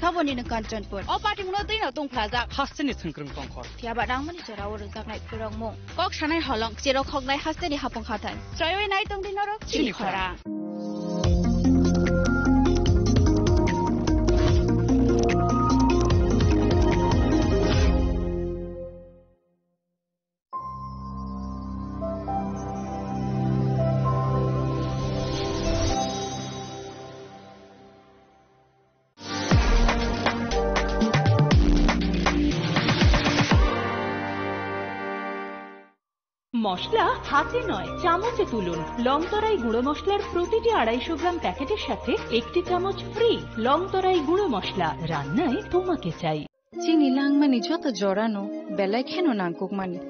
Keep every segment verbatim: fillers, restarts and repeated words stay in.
Saboni no Kanchanpur. O party muno twi no tong phlajak. Hasteni thwngkrwng tongkhor. Phiya ba nangmani jora o rwjaknai phurokmung. Kok sanai holong, chero khoknai hasteni hapung hathai. Chroiwi nai tongdi norok chini khorang. মশলা হাতে নয়, চামচে তুলুন। লংতরাই গুঁড়ো মশলার প্রতিটি আড়াইশো গ্রাম প্যাকেটের সাথে একটি চামচ ফ্রি। লংতরাই গুঁড়ো মশলা, রান্নায় তোমাকে চাই। Chini langmani joto jorano belai kheno nangkukmani.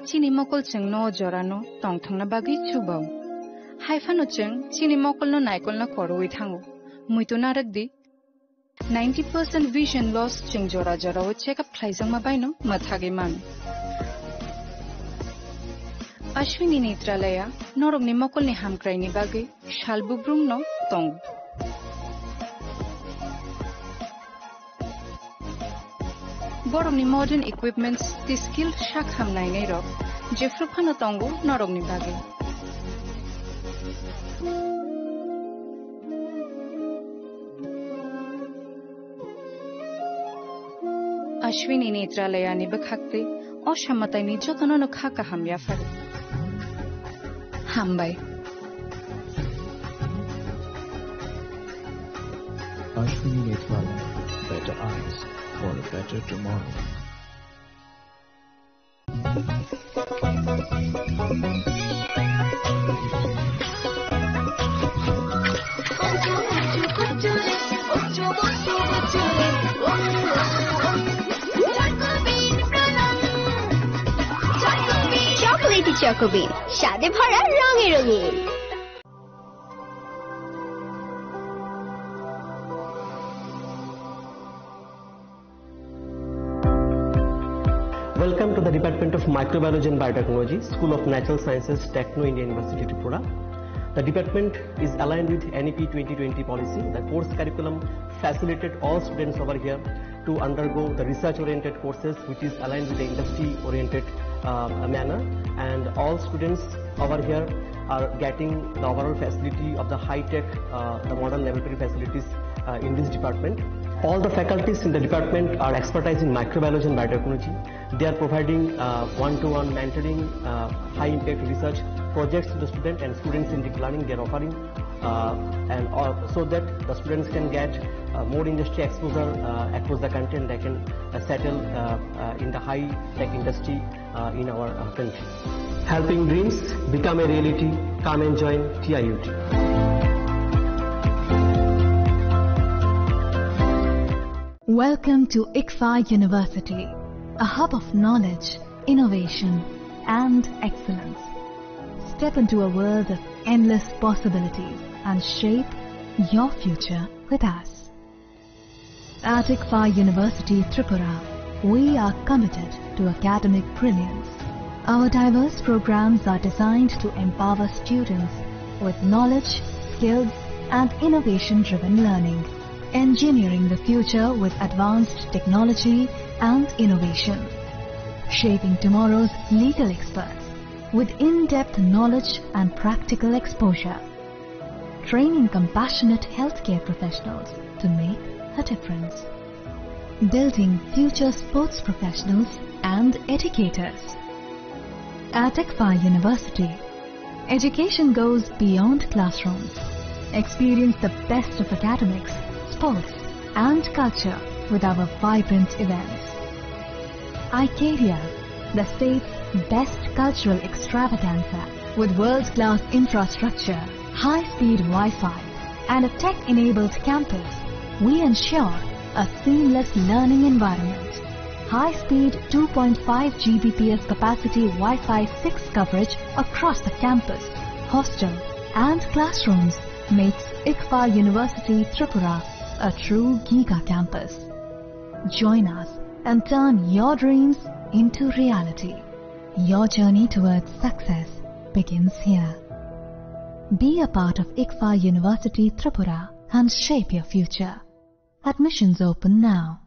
Chini mokol chwngno o jorano tongthokna bagwi chubao. Hai phano chwng chini mokolno naikolna korowi thango. Muitu narwk di, ninety percent vision loss chwng jora jorao check up khlaijakma baino mwthagwi mano. Ashwini Netralaya norokni mokolni hamkraini bagwi sal bubrumno tongo. Borokni modern equipments tei skilled sak ham nainairok jephru phano tongo norokni bagwi. Ashwini Netralayani bwkhaktwi o samataini jotono no kha kaham yapharo. Hambai. Ashwini Netralaya, better eyes for a better tomorrow. Chocolatey Choco Bean, স্বাদে ভরা, রঙে রঙিন। Welcome to the Department of Microbiology and Biotechnology, School of Natural Sciences, Techno India University, Tripura. The department is aligned with N E P twenty twenty policy. The course curriculum facilitated all students over here to undergo the research-oriented courses, which is aligned with the industry-oriented, uh, manner. And all students over here are getting the overall facility of the high-tech, uh, the modern laboratory facilities, uh, in this department. All the faculties in the department are expertise in microbiology and biotechnology. They are providing, uh, one-to-one mentoring, uh, high-impact research projects to the student and students-centric learning they are offering, uh, and all, so that the students can get, uh, more industry exposure, uh, across the country, and they can, uh, settle, uh, uh, in the high-tech industry, uh, in our, uh, country. Helping dreams become a reality. Come and join T I U T. Welcome to ICFAI University, a hub of knowledge, innovation, and excellence. Step into a world of endless possibilities and shape your future with us. At ICFAI University Tripura, we are committed to academic brilliance. Our diverse programs are designed to empower students with knowledge, skills, and innovation-driven learning. Engineering the future with advanced technology and innovation. Shaping tomorrow's legal experts with in-depth knowledge and practical exposure. Training compassionate healthcare professionals to make a difference. Building future sports professionals and educators. At ICFAI University, education goes beyond classrooms. Experience the best of academics, sports, and culture with our vibrant events. Icaria, the state's best cultural extravaganza, with world-class infrastructure, high-speed Wi-Fi, and a tech-enabled campus, we ensure a seamless learning environment. High-speed two point five G B P S capacity Wi-Fi six coverage across the campus, hostel, and classrooms makes ICFAI University Tripura a true giga campus. Join us and turn your dreams into reality. Your journey towards success begins here. Be a part of ICFAI University Tripura and shape your future. Admissions open now.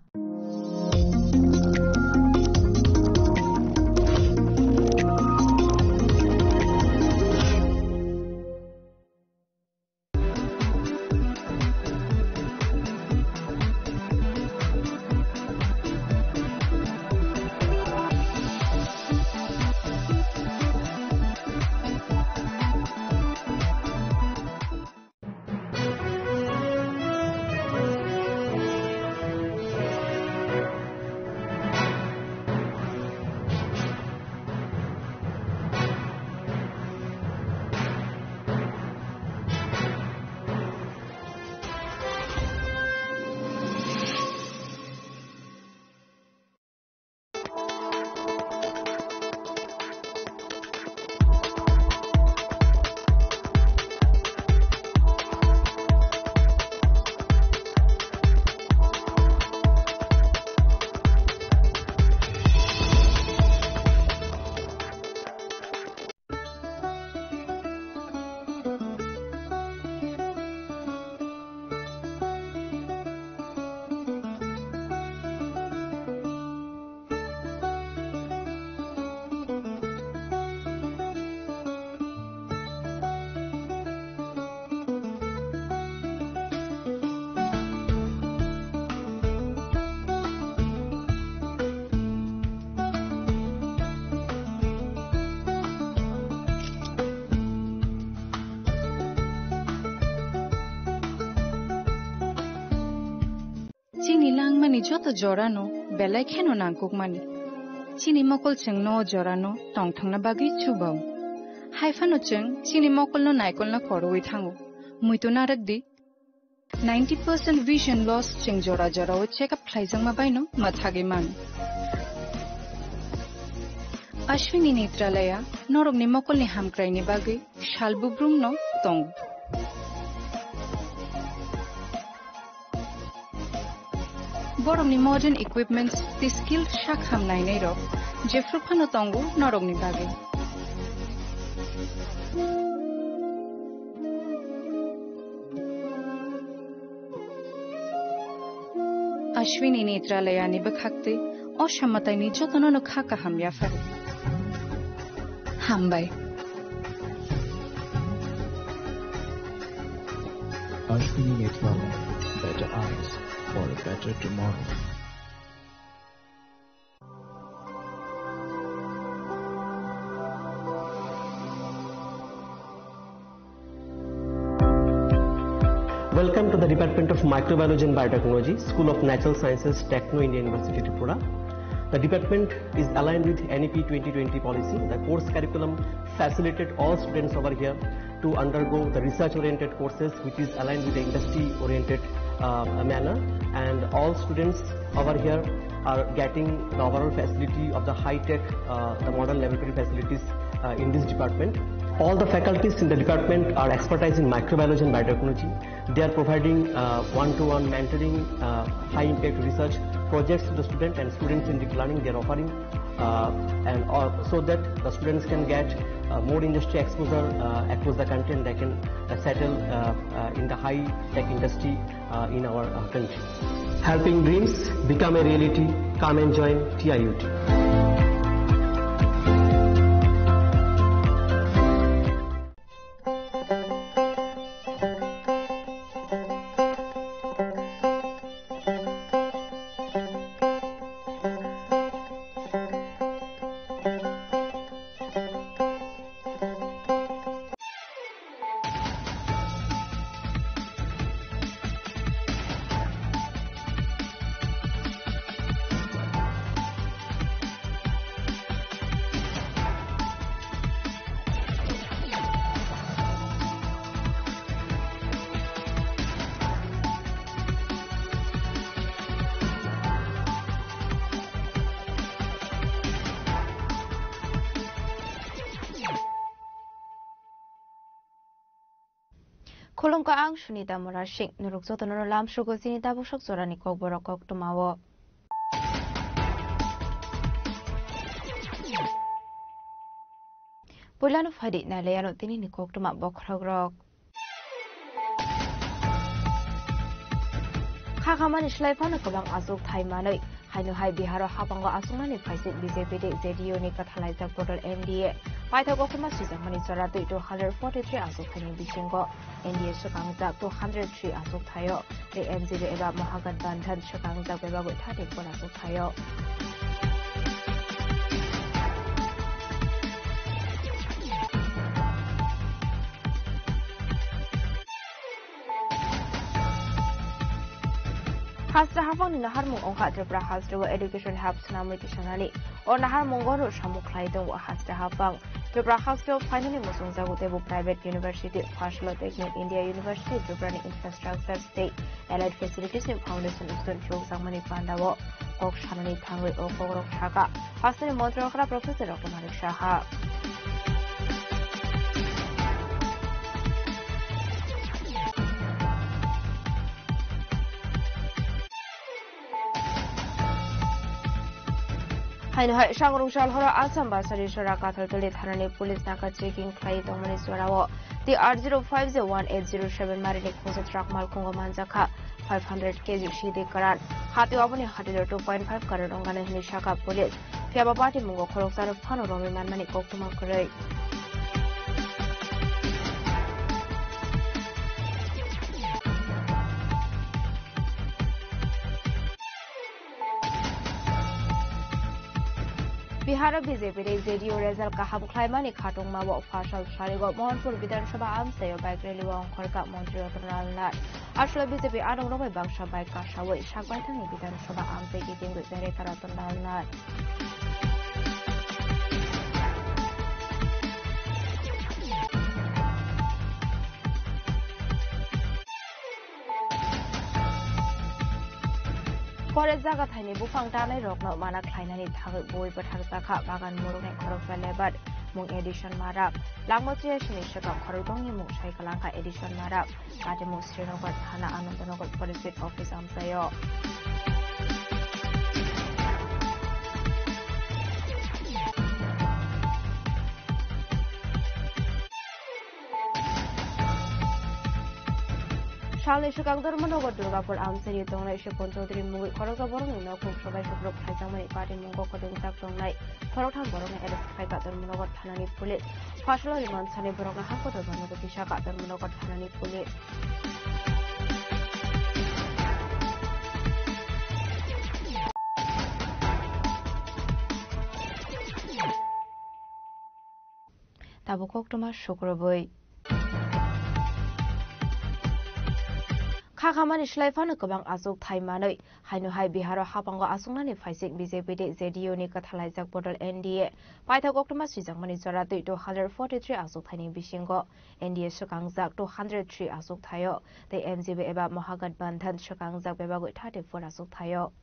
Chini langmani joto jorano belai kheno nangkukmani. Chini mokol chwngno o jorano tongthokna bagwi chubao. Haiphano chwng chini mokolno naikolna khorwi thango. Muitu narwkdi, ninety percent vision loss chwng jora jorao check up khlaijakma baino mwthagwi mano. Ashwini Netralaya norokni mokolni hamkraini bagwi sal bubrumno tongo. Borokni modern equipments tei skilled sak ham nainairok jephru phano tongo norokni bagwi. Ashwini Netralayani bwkhaktwi o samataini jotono no kha kaham yapharo. Hambai. Ashwini Netralaya, better eyes for a better tomorrow. Welcome to the Department of Microbiology and Biotechnology, School of Natural Sciences, Techno India University, Tripura. The department is aligned with N E P twenty twenty policy. The course curriculum facilitated all students over here to undergo the research-oriented courses, which is aligned with the industry-oriented, uh, manner. And all students over here are getting the overall facility of the high-tech, uh, the modern laboratory facilities, uh, in this department. All the faculties in the department are expertise in microbiology and biotechnology. They are providing, uh, one-to-one mentoring, uh, high-impact research projects to the student and students-centric learning they are offering, uh, and, uh, so that the students can get, uh, more industry exposure, uh, across the country, and they can, uh, settle, uh, uh, in the high-tech industry, uh, in our, uh, country. Helping dreams become a reality. Come and join T I U T. Khulumkha, ang Sunita Murasing. Norok jotono lamsugo chini tabuk sok jorani kokborok koktwmao. Puilano phaidi nailaiano tinini koktwma bokhorokrok. Kha Khamani slai phano kwbang achuk thai manwi, haino hai Biharo hapango achuknani phaising B J P tei J D U ni kwthalaijak bodol N D A. Paithak koktwma swijakmani jora twi two hundred forty three achuk thaini bisingo N D A swkangjak two hundred three achuk thaio, tei M G B eba Mahagathbandhan swkangjak bebagwi thirty four achuk thaio. Hasta hapangni naharmung wngkha Tripura hasteo education hub swnamwi tisanani. O naharmungo rw samung khlai tongo hasta hapang. Tripura hasteo phainani muchungjago teibo private university, Pharsalo Technical India University, Tripurani infrastructures tei allied facilities ni foundation stone phiyokjakmani pandao kok sanani thangwi o kokrok sakha hasteni montri okra Professor Rokto Manik Saha. Haino hai sangrung sal horo Assam basari sora Kathaltuli thanani police naka checking khlai tongmani jorao T R zero five J one eight zero seven marini khungsa truck malkhungo manjakha five hundred K G sidi karan. Hatio aboni hatio two point five karan ongana hini saka police. Phiaba patimungo khoroksa rok phano romwi manmani koktwma kwrwi. Biharo B J P tei J D U result kaham khlaimani khatungmao Phasal sarigo Mohanpur Bidhan Sabha amchaio bike rally o ongkhorkha Montri Ratan Lal Nath. Aswk B J P anongrok bai baksa bike kasawi sakbaithangni Bidhan Sabha amchai kitingwi berai kha Ratan Lal Nath. Kore jaga thaini buphang tanai rokno mana khlainani thangwi bui bwthar jakha bagan murukni khoroksa lebar mung Edison Marak. Langmo chiyasini swkang khorokdongni mung sai kwlangkha Edison Marak. Katimung Srinagar thana Anandanagar Forest Office amchaio. Salni swkang Dharmanagar Durgapur amchaini tongnai Sipon Chaudhary mungwi khoroksa borokni nok khung sobai sukruk phaijakmani patimungo kwdwngjak tongnai khoroktham borokno arrest khlaikha Dharmanagar thanani police. Phasalo rimansani borokno hakotor bannogo tisakha Dharmanagar thanani police. Tabuk koktwma sukrubwi. Khakhamani slai phano kwbang achuk thai manwi, haino hai Biharo hapango achuknani phaising B J P tei J D U ni kwthalaijak bodol N D A. Paithak koktwma swijakmani jora twi two hundred forty three achuk thaini bisingo N D A swkangjak two hundred three achuk thaio, tei M G B eba Mahagathbandhan swkangjak bebagwi thirty four achuk thaio.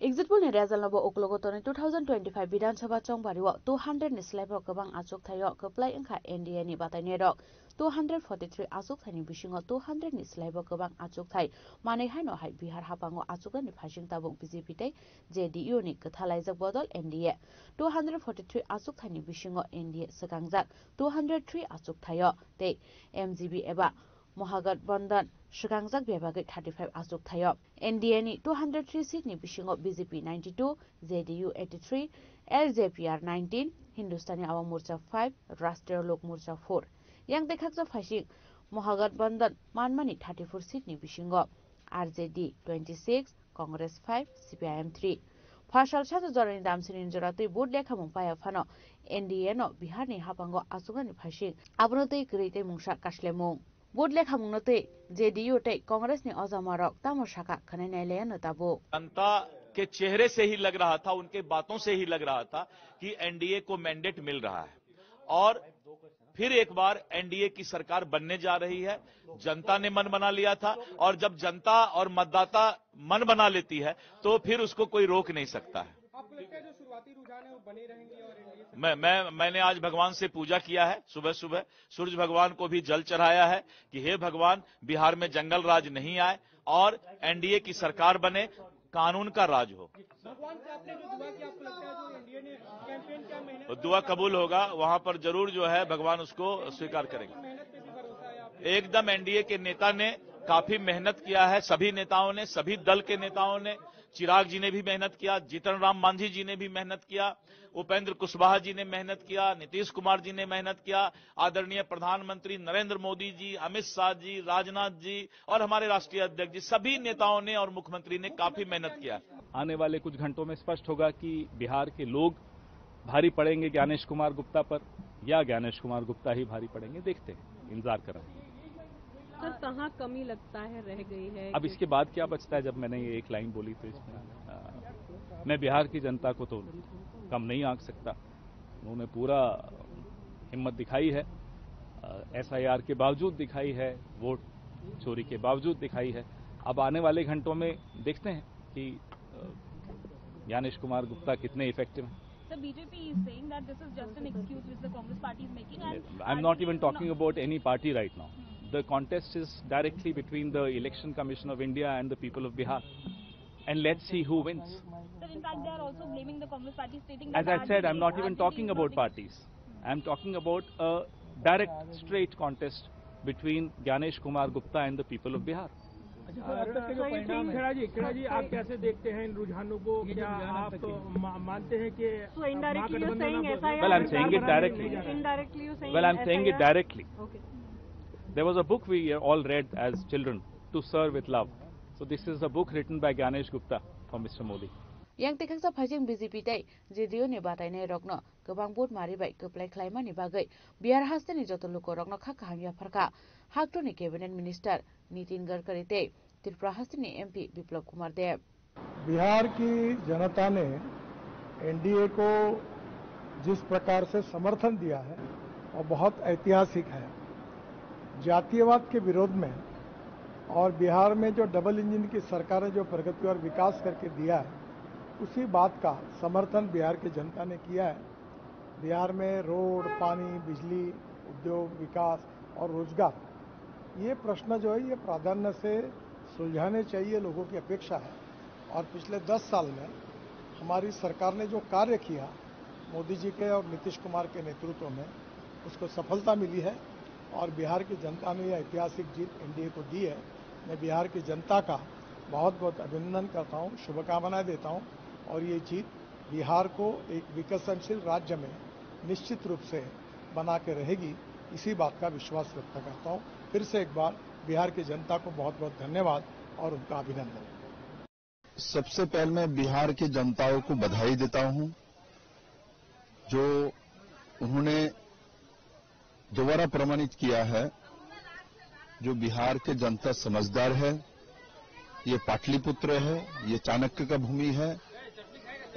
Exit poll ni result no bo uklogo tonwi two thousand twenty-five Bidhan Sabha chongbari o two hundred ni slai bo kwbang achuk thaio kwplai wngkha N D A ni batai nai rok. Two hundred forty-three achuk thai ni bisingo two hundred ni slai bo kwbang achuk thai manwi haino hai Bihar hapango achuknani phaising tabuk B J P tei J D U ni kwthalaijak bodol N D A. Two hundred forty-three achuk thai ni bisingo N D A swkangjak two hundred three achuk thaio tei M G B eba Mahagathbandhan swkangjak bebagwi thirty five achuk thaio. N D A ni two hundred three seat ni bisingo B J P ninety two, J D U eighty three, L J P R nineteen, Hindustani Awam Morcha five, Rashtriya Lok Morcha four. Yang tei khakchak phaising Mahagathbandhan manmani thirty four seat ni bisingo R J D twenty six, Congress five, C P I M three. Phasal sato jorani damsini jora twi vote lekhamung paya phano N D A no Bihar ni hapango achuknani phaising abono twi kwrwi tei mungsa kaslemung. Vote lekhamungno twi J D U tei Congress ni ojamarok tamo sakha khwnai nai laiya no tabuk. जनता के चेहरे से ही लग रहा था, उनके बातों से ही लग रहा था कि एनडीए को मैंडेट मिल रहा है। और फिर एक बार एनडीए की सरकार बनने जा रही है। जनता ने मन बना लिया था, और जब जनता और मतदाता मन बना लेती है, तो फिर उसको कोई रोक नहीं सकता है। आपको लगता है जो शुरुआती रुझान है, वो बने रहेंगे और एनडीए सरकार मैं, मैं, मैंने आज भगवान से पूजा किया है, सुबह सुबह सूरज भगवान को भी जल चढ़ाया है कि हे भगवान, बिहार में जंगल राज नहीं आए और एनडीए की सरकार बने, कानून का राज हो। भगवान से आपने जो दुआ की, आपको लगता है जो एनडीए ने कैंपेन किया, मेहनत और दुआ कबूल होगा, वहां पर जरूर जो है भगवान उसको स्वीकार करेंगे। मेहनत पे भी भरोसा है आपको? एकदम। एनडीए के नेता ने काफी मेहनत किया है, सभी नेताओं ने, सभी दल के नेताओं ने। चिराग जी ने भी मेहनत किया, जीतन राम मांझी जी ने भी मेहनत किया, उपेंद्र कुशवाहा जी ने मेहनत किया, नीतीश कुमार जी ने मेहनत किया, आदरणीय प्रधानमंत्री नरेंद्र मोदी जी, अमित शाह जी, राजनाथ जी और हमारे राष्ट्रीय अध्यक्ष जी, सभी नेताओं ने और मुख्यमंत्री ने काफी मेहनत किया। आने वाले कुछ घंटों में स्पष्ट होगा कि बिहार के लोग भारी पड़ेंगे ज्ञानेश कुमार गुप्ता पर या ज्ञानेश कुमार गुप्ता ही भारी पड़ेंगे। देखते हैं, इंतजार कर रहे हैं। सर, कहाँ कमी लगता है, रह गई है? अब इसके बाद क्या बचता है? जब मैंने ये एक लाइन बोली तो इसमें, अ, मैं बिहार की जनता को तो कम नहीं आंक सकता। उन्होंने पूरा हिम्मत दिखाई है, अ, एसआईआर के बावजूद दिखाई है, वोट चोरी के बावजूद दिखाई है। अब आने वाले घंटों में देखते हैं कि, अ, ज्ञानेश कुमार गुप्ता कितने इफेक्टिव हैं। Sir, B J P is saying that this is just an excuse which the Congress party is making and I'm not even talking about any party right now. The contest is directly between the Election Commission of India and the people of Bihar. And let's see who wins. Sir, in fact, they are also blaming the Congress party, stating that As I said, I'm not even talking about parties. I'm talking about a direct, straight contest between Gyanesh Kumar Gupta and the people of Bihar. अच्छा, सर, अब तक के जो परिणाम है। खेड़ा जी, खेड़ा जी, आप कैसे देखते हैं इन रुझानों को? क्या आप मा-, मानते हैं कि So, indirectly you're saying S I R Well, I'm saying it directly. Indirectly you're saying Well, I'm saying it directly. Okay. There was a book we all read as children, To Sir with Love. So this is a book written by Gyanesh Gupta for Mister Modi. Yang tekhaksa phaijeng B J P tei J D U ni batainai rokno kwbang vote mari bai kwplai khlaimani bagwi Bihar hasteni joto lukurokno kha kaham yapharkha Haktorni Cabinet Minister Nitin Gadkari tei Tripura hasteni M P Biplab Kumar Deb. Bihar की जनता ने एनडीए को जिस प्रकार से समर्थन दिया है, वो बहुत ऐतिहासिक है। जातीयवाद के विरोध में और बिहार में जो डबल इंजन की सरकार ने जो प्रगति और विकास करके दिया है, उसी बात का समर्थन बिहार की जनता ने किया है। बिहार में रोड, पानी, बिजली, उद्योग, विकास और रोजगार, ये प्रश्न जो है, ये प्राधान्य से सुलझाने चाहिए, लोगों की अपेक्षा है। और पिछले दस साल में हमारी सरकार ने जो कार्य किया, मोदी जी के और नीतीश कुमार के नेतृत्व में, उसको सफलता मिली है और बिहार की जनता ने यह ऐतिहासिक जीत एनडीए को दी है। मैं बिहार की जनता का बहुत-बहुत अभिनंदन करता हूँ, शुभकामनाएं देता हूँ और ये जीत बिहार को एक विकसनशील राज्य में निश्चित रूप से बना के रहेगी, इसी बात का विश्वास व्यक्त करता हूँ। फिर से एक बार बिहार की जनता को बहुत-बहुत धन्यवाद और उनका अभिनंदन। सबसे पहले मैं बिहार की जनताओं को बधाई देता हूँ, जो उन्होंने दोबारा प्रमाणित किया है, जो बिहार के जनता समझदार है, ये पाटलिपुत्र है, ये चाणक्य का भूमि है,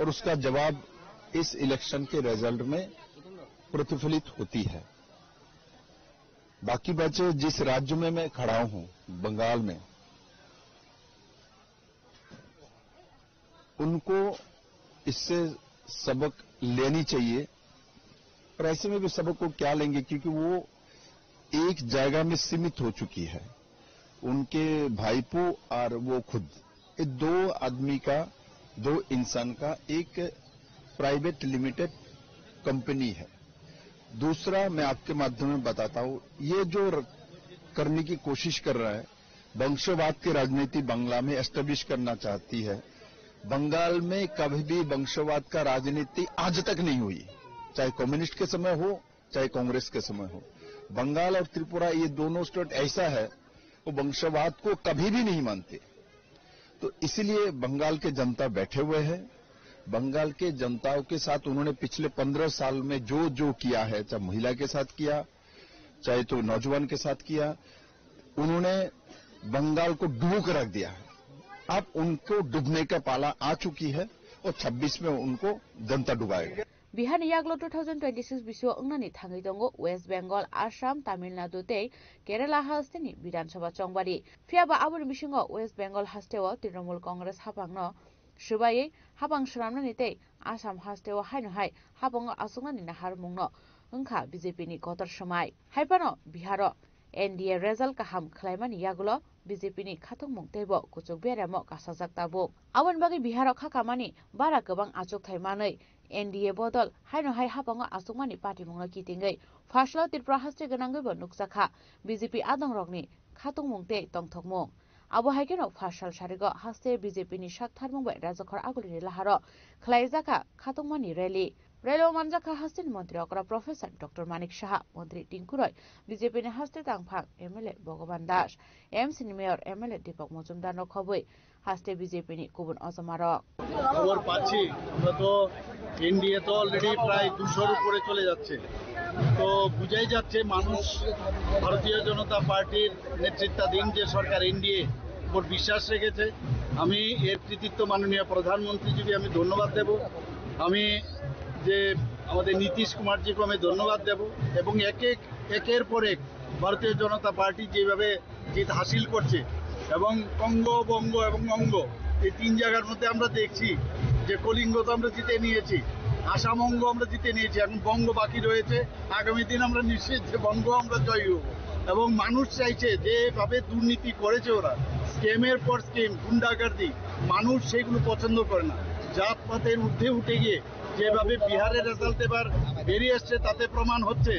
और उसका जवाब इस इलेक्शन के रिजल्ट में प्रतिफलित होती है। बाकी बचे जिस राज्य में मैं खड़ा हूँ, बंगाल में, उनको इससे सबक लेनी चाहिए। और ऐसे में भी सबक को क्या लेंगे, क्योंकि वो एक जगह में सीमित हो चुकी है। उनके भाईपो और वो खुद, ये दो आदमी का, दो इंसान का एक प्राइवेट लिमिटेड कंपनी है। दूसरा, मैं आपके माध्यम में बताता हूँ, ये जो र-, करने की कोशिश कर रहा है, वंशवाद की राजनीति बांग्ला में एस्टेब्लिश करना चाहती है। बंगाल में कभी भी वंशवाद का राजनीति आज तक नहीं हुई, चाहे कम्युनिस्ट के समय हो, चाहे कांग्रेस के समय हो। बंगाल और त्रिपुरा, ये दोनों स्टेट ऐसा है, वो वंशवाद को कभी भी नहीं मानते। तो इसीलिए बंगाल के जनता बैठे हुए हैं। बंगाल के जनताओं के साथ उन्होंने पिछले पन्द्रह साल में जो, जो किया है, चाहे महिला के साथ किया, चाहे तो नौजवान के साथ किया, उन्होंने बंगाल को डुबो के रख दिया है। अब उनको डूबने का पाला आ चुकी है और छब्बीस में उनको जनता डुबाएगा। Biharni yaklo two thousand twenty-six bisio wngnani thangwi tongo West Bengal, Assam, Tamil Nadu tei Kerala hasteni Bidhan Sabha chongbari. Phiyaba aboni bisingo West Bengal hasteo Trinamool Congress hapangno swbaiwi hapang swnamnani tei Assam hasteo haino hai hapango achuknani naharmungno wngkha B J P ni kotor swmai. Haiphano Biharo N D A result kaham khlaimani yagulo B J P ni khatungmung teibo kuchuk beremo kasajak tabuk. Aboni bagwi Biharo kha kamani bara kwbang achukthai manwi N D A bodol haino hai hapango achukmani patimungno kitingwi pharsalo Tripura haste gwnangwibo nukjakha B J P adongrokni khatungmung tei tongthokmung. Abo hai kheno pharsal sarigo haste B J P ni sak tharmung bai Rajakhor Agulini laharo khlaijakha khatungmani rally. Rally o manjakha hasteni montri okra Professor Doctor Manik Saha, montri Tinku Roy, B J P ni haste tangphang M L A Bhagavan Das, M C ni mayor M L A Deepak Majumdar no khobwi haste B J P ni kubun ojomarok. খবর পাচ্ছি, আমরা তো এনডিএ তো অলরেডি প্রায় দুশোর উপরে চলে যাচ্ছে। তো বুঝাই যাচ্ছে মানুষ ভারতীয় জনতা পার্টির নেতৃত্বাধীন যে সরকার এনডিএ উপর বিশ্বাস রেখেছে। আমি এর কৃতিত্ব মাননীয় প্রধানমন্ত্রীজিকে আমি ধন্যবাদ দেব। আমি যে আমাদের নীতিশ কুমারজিকে আমি ধন্যবাদ দেব এবং এক এক একের পর এক ভারতীয় জনতা পার্টি যেভাবে জিত হাসিল করছে এবং কঙ্গ, বঙ্গ এবং অঙ্গ এই তিন জায়গার মধ্যে আমরা দেখছি যে কলিঙ্গ তো আমরা জিতে নিয়েছি, আসাম অঙ্গ আমরা জিতে নিয়েছি, এখন বঙ্গ বাকি রয়েছে। আগামী দিন আমরা নিশ্চিত যে বঙ্গ আমরা জয়ী হব এবং মানুষ চাইছে যেভাবে দুর্নীতি করেছে ওরা, স্ক্যামের পর স্ক্যাম, গুন্ডাগার্দি, মানুষ সেইগুলো পছন্দ করে না। জাতপাতের ঊর্ধ্বে উঠে গিয়ে যেভাবে বিহারের রেজাল্ট এবার বেরিয়ে এসছে, তাতে প্রমাণ হচ্ছে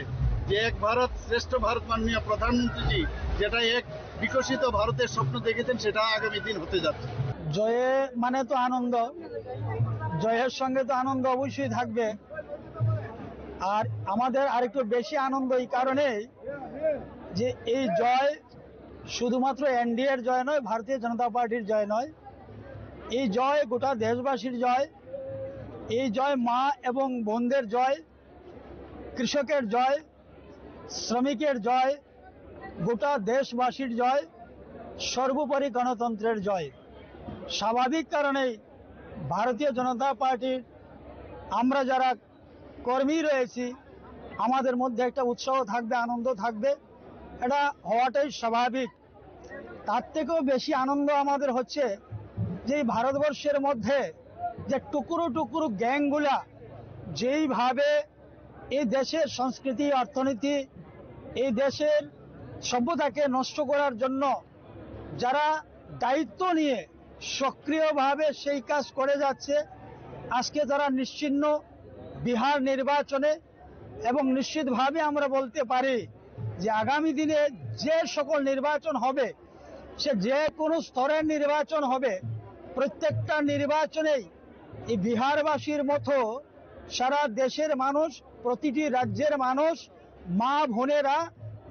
যে এক ভারত শ্রেষ্ঠ ভারত মাননীয় প্রধানমন্ত্রীজি যেটা এক বিকশিত ভারতের স্বপ্ন দেখেছেন, সেটা আগামী দিন হতে যাচ্ছে। জয়ে মানে তো আনন্দ, জয়ের সঙ্গে তো আনন্দ অবশ্যই থাকবে। আর আমাদের আরেকটু বেশি আনন্দ এই কারণেই যে এই জয় শুধুমাত্র এনডিএর জয় নয়, ভারতীয় জনতা পার্টির জয় নয়, এই জয় গোটা দেশবাসীর জয়। এই জয় মা এবং বোনদের জয়, কৃষকের জয়, শ্রমিকের জয়, গোটা দেশবাসীর জয়, সর্বোপরি গণতন্ত্রের জয়। স্বাভাবিক কারণেই ভারতীয় জনতা পার্টির আমরা যারা কর্মী রয়েছি, আমাদের মধ্যে একটা উৎসাহ থাকবে, আনন্দ থাকবে, এটা হওয়াটাই স্বাভাবিক। তার থেকেও বেশি আনন্দ আমাদের হচ্ছে যে এই ভারতবর্ষের মধ্যে যে টুকরো টুকরো গ্যাংগুলা যেইভাবে এই দেশের সংস্কৃতি, অর্থনীতি, এই দেশের সভ্যতাকে নষ্ট করার জন্য যারা দায়িত্ব নিয়ে সক্রিয়ভাবে সেই কাজ করে যাচ্ছে, আজকে তারা নিশ্চিহ্ন বিহার নির্বাচনে। এবং নিশ্চিতভাবে আমরা বলতে পারি যে আগামী দিনে যে সকল নির্বাচন হবে, সে যে কোনো স্তরের নির্বাচন হবে, প্রত্যেকটা নির্বাচনেই এই বিহারবাসীর মতো সারা দেশের মানুষ, প্রতিটি রাজ্যের মানুষ, মা বোনেরা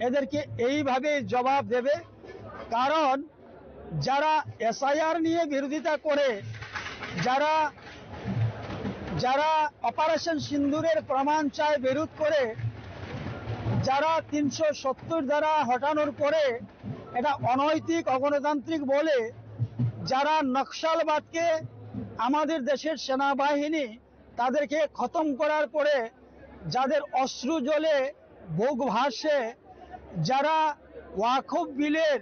এদেরকে এইভাবে জবাব দেবে। কারণ যারা এসআইআর নিয়ে বিরোধিতা করে, যারা, যারা অপারেশন সিন্দুরের প্রমাণ চায়, বিরোধ করে, যারা তিনশো সত্তর ধারা হটানোর পরে এটা অনৈতিক, অগণতান্ত্রিক বলে, যারা নকশালবাদকে আমাদের দেশের সেনাবাহিনী তাদেরকে খতম করার পরে যাদের অশ্রু জলে বুক ভাসে, যারা ওয়াকফ বিলের,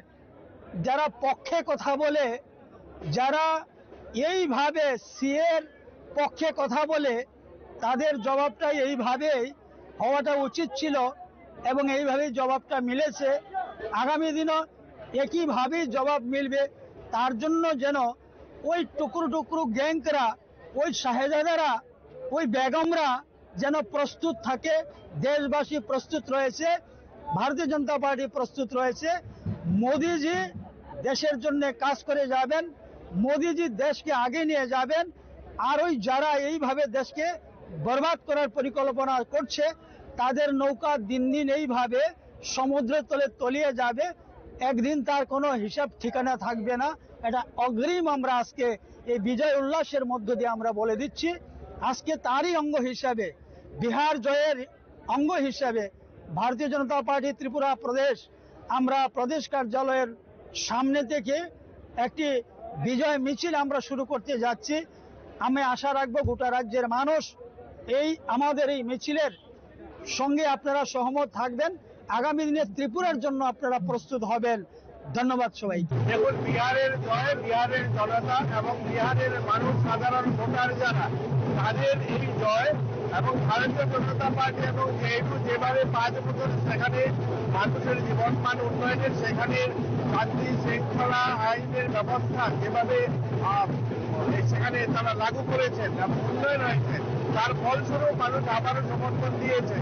যারা পক্ষে কথা বলে, যারা এইভাবে সিএর পক্ষে কথা বলে, তাদের জবাবটা এইভাবেই হওয়াটা উচিত ছিল এবং এইভাবেই জবাবটা মিলেছে। আগামী দিনও একইভাবেই জবাব মিলবে। তার জন্য যেন ওই টুকরো টুকরো গ্যাংরা, ওই শাহেজাদারা, ওই বেগমরা যেন প্রস্তুত থাকে। দেশবাসী প্রস্তুত রয়েছে, ভারতীয় জনতা পার্টি প্রস্তুত রয়েছে। মোদিজি দেশের জন্য কাজ করে যাবেন, মোদিজি দেশকে আগে নিয়ে যাবেন। আর ওই যারা এইভাবে দেশকে বরবাদ করার পরিকল্পনা করছে, তাদের নৌকা দিন দিন এইভাবে সমুদ্রের তলে তলিয়ে যাবে। একদিন তার কোনো হিসাব ঠিকানা থাকবে না। এটা অগ্রিম আমরা আজকে এই বিজয় উল্লাসের মধ্য দিয়ে আমরা বলে দিচ্ছি। আজকে তারই অঙ্গ হিসাবে, বিহার জয়ের অঙ্গ হিসাবে ভারতীয় জনতা পার্টি ত্রিপুরা প্রদেশ, আমরা প্রদেশ কার্যালয়ের সামনে থেকে একটি বিজয় মিছিল আমরা শুরু করতে যাচ্ছি। আমি আশা রাখবো গোটা রাজ্যের মানুষ এই আমাদের এই মিছিলের সঙ্গে আপনারা সহমত থাকবেন, আগামী দিনে ত্রিপুরার জন্য আপনারা প্রস্তুত হবেন। ধন্যবাদ সবাইকে। দেখুন, বিহারের জয়, বিহারের জনতা এবং বিহারের মানুষ, সাধারণ ভোটার যারা, তাদের এই জয় এবং ভারতীয় জনতা পার্টি এবং জেএনইউ যেভাবে পাঁচ বছর সেখানে মানুষের জীবনমান উন্নয়নের, সেখানে শান্তি শৃঙ্খলা আইনের ব্যবস্থা যেভাবে, আহ, সেখানে তারা লাগু করেছেন এবং উন্নয়ন হয়েছে, তার ফলস্বরূপ মানুষ আবারও সমর্থন দিয়েছে।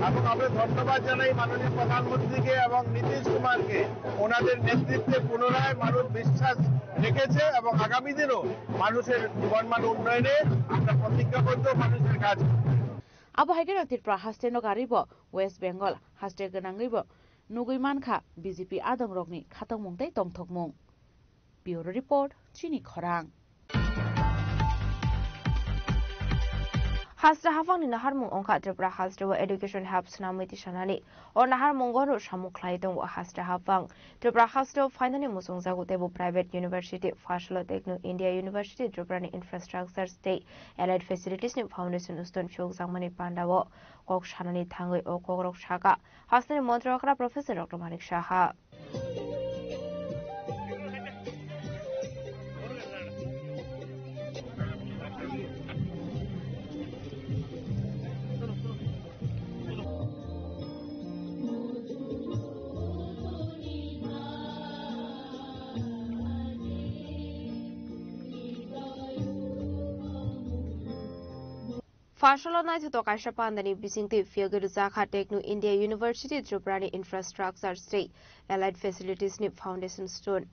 এবং আমরা ধন্যবাদ জানাই মাননীয় প্রধানমন্ত্রীকে এবং নীতিশ কুমারকে। ওনাদের নেতৃত্বে পুনরায় মানুষ বিশ্বাস রেখেছে এবং আগামী দিনও মানুষের জীবনমান উন্নয়নে আমরা প্রতিজ্ঞাবদ্ধ, মানুষের কাজ। Abo hai kheno Tripura haste no garibo West Bengal haste gwnangwi bo nugwi mankha B J P adongrokni khatokmung tei tongthokmung. Bureau Report, Chini Khorang. Haste haphangni naharmung wngkha Tripura hasteo education hub swnamwi tisanani. O naharmungo no samung khlai tongo haste haphang. Tripura hasteo phainani muchungjago teibo private university, Phaisalo Techno India University Tripurani infrastructures tei allied facilities ni foundation stone phiyokjakmani pandao kok sanani thangwi o kokrok saka hasteni montri okra Professor Doctor Manik Saha. Phaisalo naithotok kaisa pandani bisingtwi phiyogwi rwjakha Techno India University Tripurani infrastructure tei allied facilities ni foundation stone.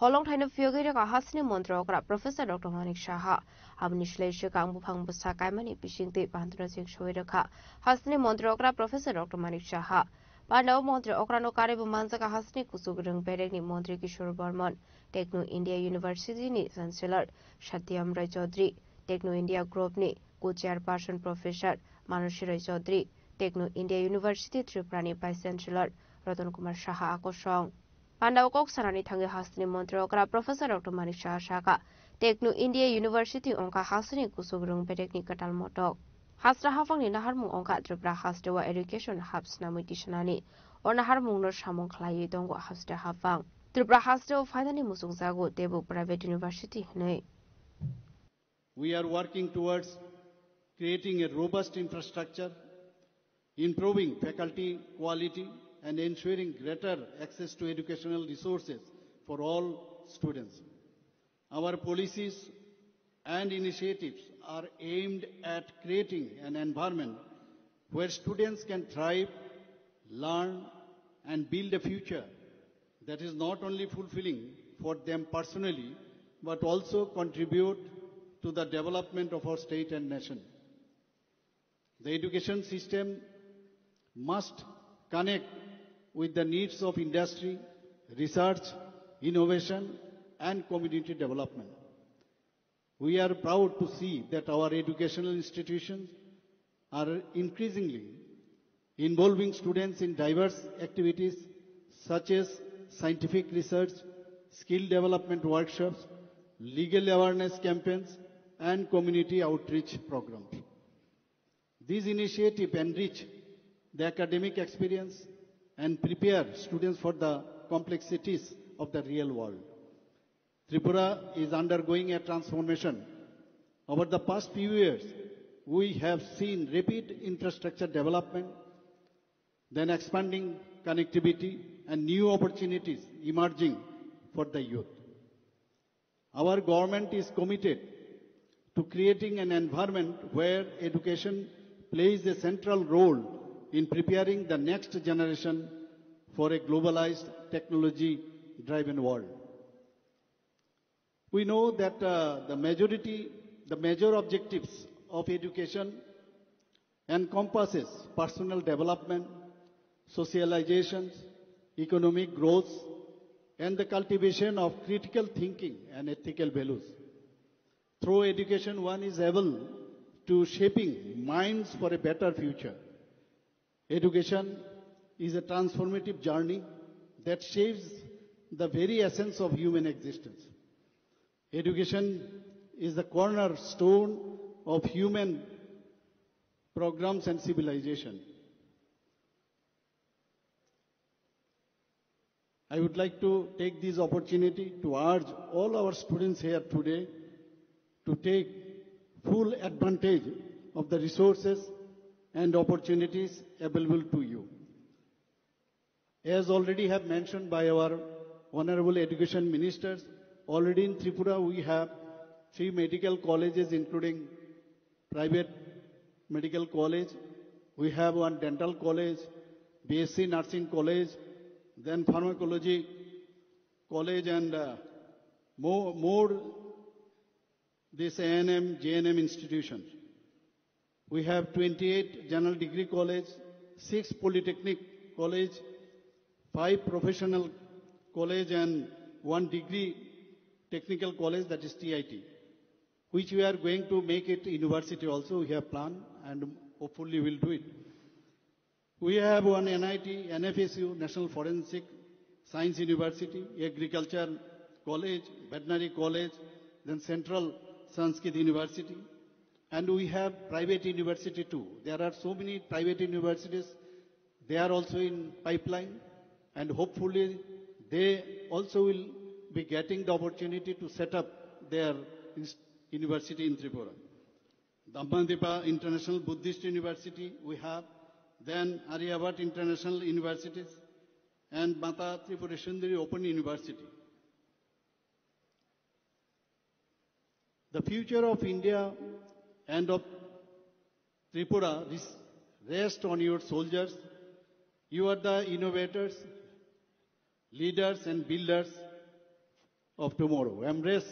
Holongthaino phiyogwi rwkha hasteni montri okra Professor Doctor Manik Saha. Aboni slai swkang buphang bwsa kaimani bisingtwi bandra jeng soi rwkha hasteni montri okra Professor Doctor Manik Saha. Pandao montri okrano karwi bo manjakha hasteni kuchuk rwng berekni montri Kishore Bormon, Techno India University ni Chancellor Satyam Roy Chaudhary, Techno India Group ni co-chairperson Professor Manasi Roy Chaudhary, Techno India University Tripura ni Vice Chancellor Ratan Kumar Saha akosong. Pandao kok sanani thangwi hasteni montri okra Professor Doctor Manik Saha saka, Techno India University wngkha hasteni kuchuk rwng berekni kwtal motok. Haste haphangni naharmung wngkha Tripura hasteo education hub swnamwi tisanani. O naharmungno samung khlaiwi tongo haste haphang. Tripura hasteo phainani muchungjago teibo private university hwnwi. We are working towards creating a robust infrastructure, improving faculty quality, and ensuring greater access to educational resources for all students. Our policies and initiatives are aimed at creating an environment where students can thrive, learn, and build a future that is not only fulfilling for them personally, but also contribute to the development of our state and nation. The education system must connect with the needs of industry, research, innovation, and community development. We are proud to see that our educational institutions are increasingly involving students in diverse activities such as scientific research, skill development workshops, legal awareness campaigns, and community outreach programs. These initiatives enrich the academic experience and prepare students for the complexities of the real world. Tripura is undergoing a transformation. Over the past few years, we have seen rapid infrastructure development, then expanding connectivity and new opportunities emerging for the youth. Our government is committed to creating an environment where education plays a central role in preparing the next generation for a globalized, technology-driven world. We know that, uh, the majority, the major objectives of education encompasses personal development, socialization, economic growth, and the cultivation of critical thinking and ethical values. Through education, one is able to shaping minds for a better future. Education is a transformative journey that shapes the very essence of human existence. Education is the cornerstone of human programs and civilization. I would like to take this opportunity to urge all our students here today to take full advantage of the resources and opportunities available to you. As already have mentioned by our honorable education ministers, already in Tripura we have three medical colleges, including private medical college, we have one dental college, B S C nursing college, then pharmacology college, and uh, more, more this A N M, J N M institutions. We have twenty-eight general degree college, six polytechnic college, five professional college, and one degree technical college, that is T I T, which we are going to make it university also. We have planned and hopefully will do it. We have one N I T, N F S U, National Forensic Science University, Agriculture College, Veterinary College, then Central Sanskrit University, and we have private university too. There are so many private universities, they are also in pipeline, and hopefully they also will be getting the opportunity to set up their ins-, university in Tripura. Dammadipa International Buddhist University we have, then Aryabhat International Universities, and Mata Tripura Sundari Open University. The future of India and of Tripura res-, rests on your shoulders. You are the innovators, leaders and builders of tomorrow. Embrace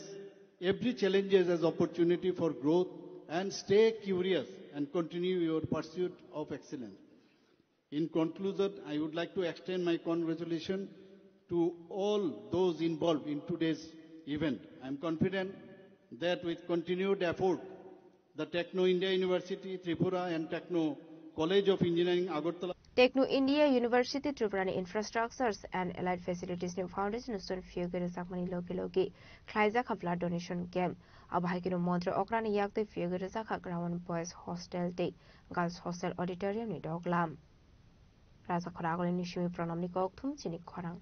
every challenges as opportunity for growth and stay curious and continue your pursuit of excellence. In conclusion, I would like to extend my congratulations to all those involved in today's event. I am confident that with continued effort, the Techno India University Tripura and Techno College of Engineering Agartala Techno India University Tripura ni Infrastructures and Allied Facilities ni Foundation stone phiyogwi rwjakmani logi logi khlaijak kha blood donation camp. Abo hai kheno montri okrani yaktwi phiyogwi rwjak kha Ground Boys Hostel tei Girls Hostel Auditorium ni doglam. Raja Khoragulini simi Pranamni kokthum chini khorang.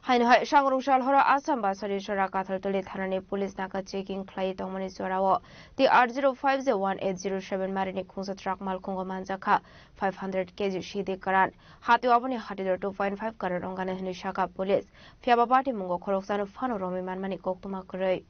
Haino hai sangrung sal horo Assam basari sora Kathaltoli thanani police naka checking khlai tongmani jorao T R zero five Z one eight zero seven marini khungsa truck malkhungo manjakha five hundred K G sidi karan. Hatio aboni hatidor two point five karan ongani hwnwi saka police. Phiyaba party mungo khoroksano phano romwi manmani koktwma kwrwi.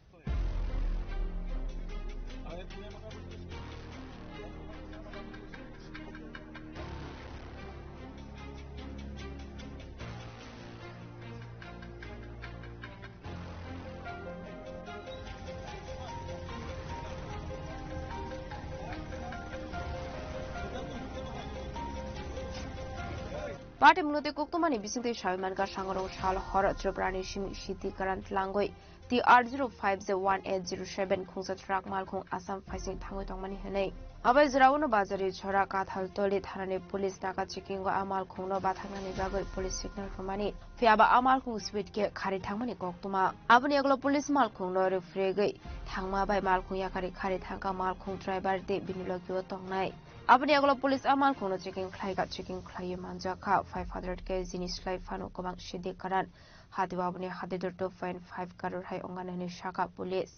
Party mwnwi tei koktwmani bisingtwi sawi mankha sangrong sal horo Tripurani simi sidi karan tlangwi T R zero five Z one eight zero seven khungsa truck malkhung Assam phaising thangwi tongmani hwnwi. Abai jora uno bazari chora Kathaltoli thanani police naka checking o a malkhungno bathangnani bagwi police signal rwmani. Phiyaba a malkhung speed khe khari thangmani koktwma. Aboni yagulo police malkhungno rwphregwi thangma bai malkhung yakari khari thangkha malkhung driver tei bini logio tongnai. Aboni yagulo police a malkhungno checking khlaikha, checking khlaiwi manjakha five hundred K G ni slai phano kwbang sidi karan. Hatio aboni hatidor two point five crore hai ongani hwnwi sakha police.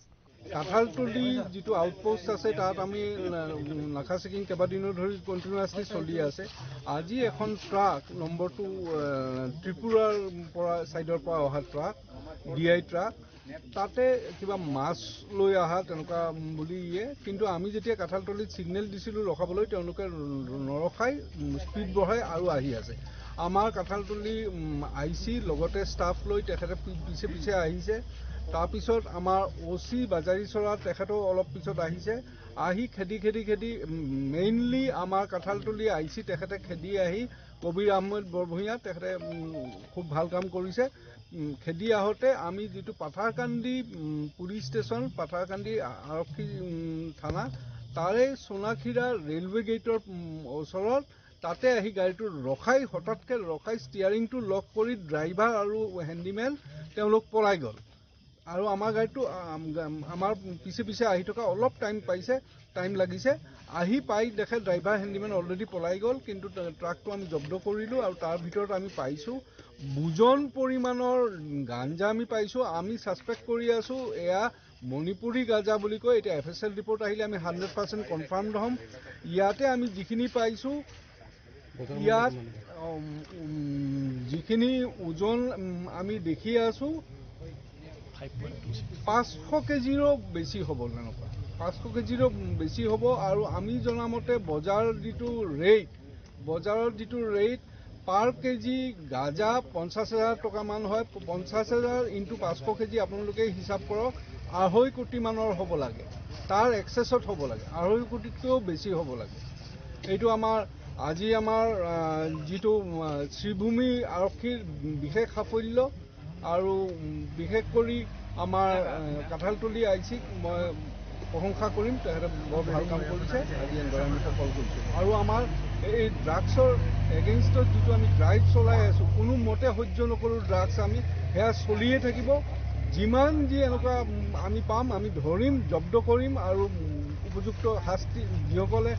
Kathaltali যিটো আউটপোষ্ট আছে, তাত আমি, উম, নাকা চেকিং কেইবাদিনো ধৰি কণ্টিনিউৱাছলি চলি আছে। আজি এখন ট্ৰাক, নম্বৰটো, আহ, ত্ৰিপুৰাৰ পৰা, ছাইডৰ পৰা অহা ট্ৰাক, ডি আই ট্ৰাক, তাতে কিবা মাছ লৈ অহা তেনেকুৱা বুলি ইয়ে। কিন্তু আমি যেতিয়া কাঠালতলীত ছিগনেল দিছিলোঁ ৰখাবলৈ, তেওঁলোকে নৰখাই, উম, স্পীড বঢ়াই আৰু আহি আছে। আমাৰ কাঠালতলী, উম, আই চি লগতে ষ্টাফ লৈ তেখেতে পি-, পিছে পিছে আহিছে। তাৰপিছত আমাৰ অ চি বাজাৰীচৰা, তেখেতো অলপ পিছত আহিছে। আহি খেদি খেদি খেদি, উম, মেইনলি আমাৰ কাঠালতলী আই চি তেখেতে খেদি আহি কবিৰ আহমেদ বৰভূঞা তেখেতে, উম, খুব ভাল কাম কৰিছে। উম, খেদি আহোঁতে আমি যিটো পাথাৰকান্দি, উম, পুলিচ ষ্টেচন, পাথাৰকান্দি আৰক্ষী, উম, থানা, তাৰে সোনাখিৰা ৰেলৱে গেটৰ, উম, ওচৰত তাতে আহি গাড়ীটো ৰখাই, হঠাৎকে ৰখাই ষ্টিয়াৰিংটো লক কৰি ড্ৰাইভাৰ আৰু হেণ্ডিমেন তেওঁলোক পলাই গ'ল। আৰু আমাৰ গাড়ীটো, আম, গাম-, আমাৰ পিছে পিছে আহি থকা অলপ টাইম পাইছে, টাইম লাগিছে। আহি পাই দেখে ড্ৰাইভাৰ হেণ্ডিমেন অলৰেডি পলাই গ'ল, কিন্তু ট্ৰা-, ট্ৰাকটো আমি জব্দ কৰিলোঁ আৰু তাৰ ভিতৰত আমি পাইছোঁ বুজন পৰিমাণৰ গাঞ্জা আমি পাইছোঁ। আমি ছাছপেক্ট কৰি আছোঁ এয়া মণিপুৰী গাঞ্জা বুলি কয়। এতিয়া এফ এছ এল ৰিপৰ্ট আহিলে আমি হাণ্ড্ৰেড পাৰ্চেণ্ট কনফাৰ্মড হ'ম। ইয়াতে আমি যিখিনি পাইছোঁ, ইয়াত, উম, উম, যিখিনি ওজন, উম, আমি দেখি আছোঁ, পাঁচশ কেজিৰো বেছি হ'ব, তেনেকুৱা পাঁচশ কেজিৰো বেছি হ'ব। আৰু আমি জনামতে বজাৰ যিটো ৰেট, বজাৰৰ যিটো ৰেট, পাৰ কেজি গাঁজা পঞ্চাছ হাজাৰ টকামান হয়। পঞ্চাছ হাজাৰ ইনটু পাঁচশ কেজি আপোনালোকে হিচাপ কৰক, আঢ়ৈ কোটি মানৰ হ'ব লাগে, তাৰ এক্সেছত হ'ব লাগে, আঢ়ৈ কোটিতকৈও বেছি হ'ব লাগে। এইটো আমাৰ আজি আমাৰ, আহ, যিটো, আহ, শ্ৰীভূমি আৰক্ষীৰ বিশেষ সাফল্য আৰু, উম, বিশেষ কৰি আমাৰ, আহ, কাঠালতলী আই চিক মই প্ৰশংসা কৰিম, তেখেতে বৰ ভাল কাম কৰিছে। আজি এনেদৰে আমি সফল কৰিছোঁ। আৰু আমাৰ এই ড্ৰাগছৰ এগেইনষ্টত যিটো আমি ড্ৰাইভ চলাই আছোঁ, কোনো মতে সহ্য নকৰোঁ ড্ৰাগছ আমি, সেয়া চলিয়ে থাকিব। যিমান যি এনেকুৱা, উম, আমি পাম, আমি ধৰিম, জব্দ কৰিম আৰু, উম, উপযুক্ত শাস্তি যিসকলে,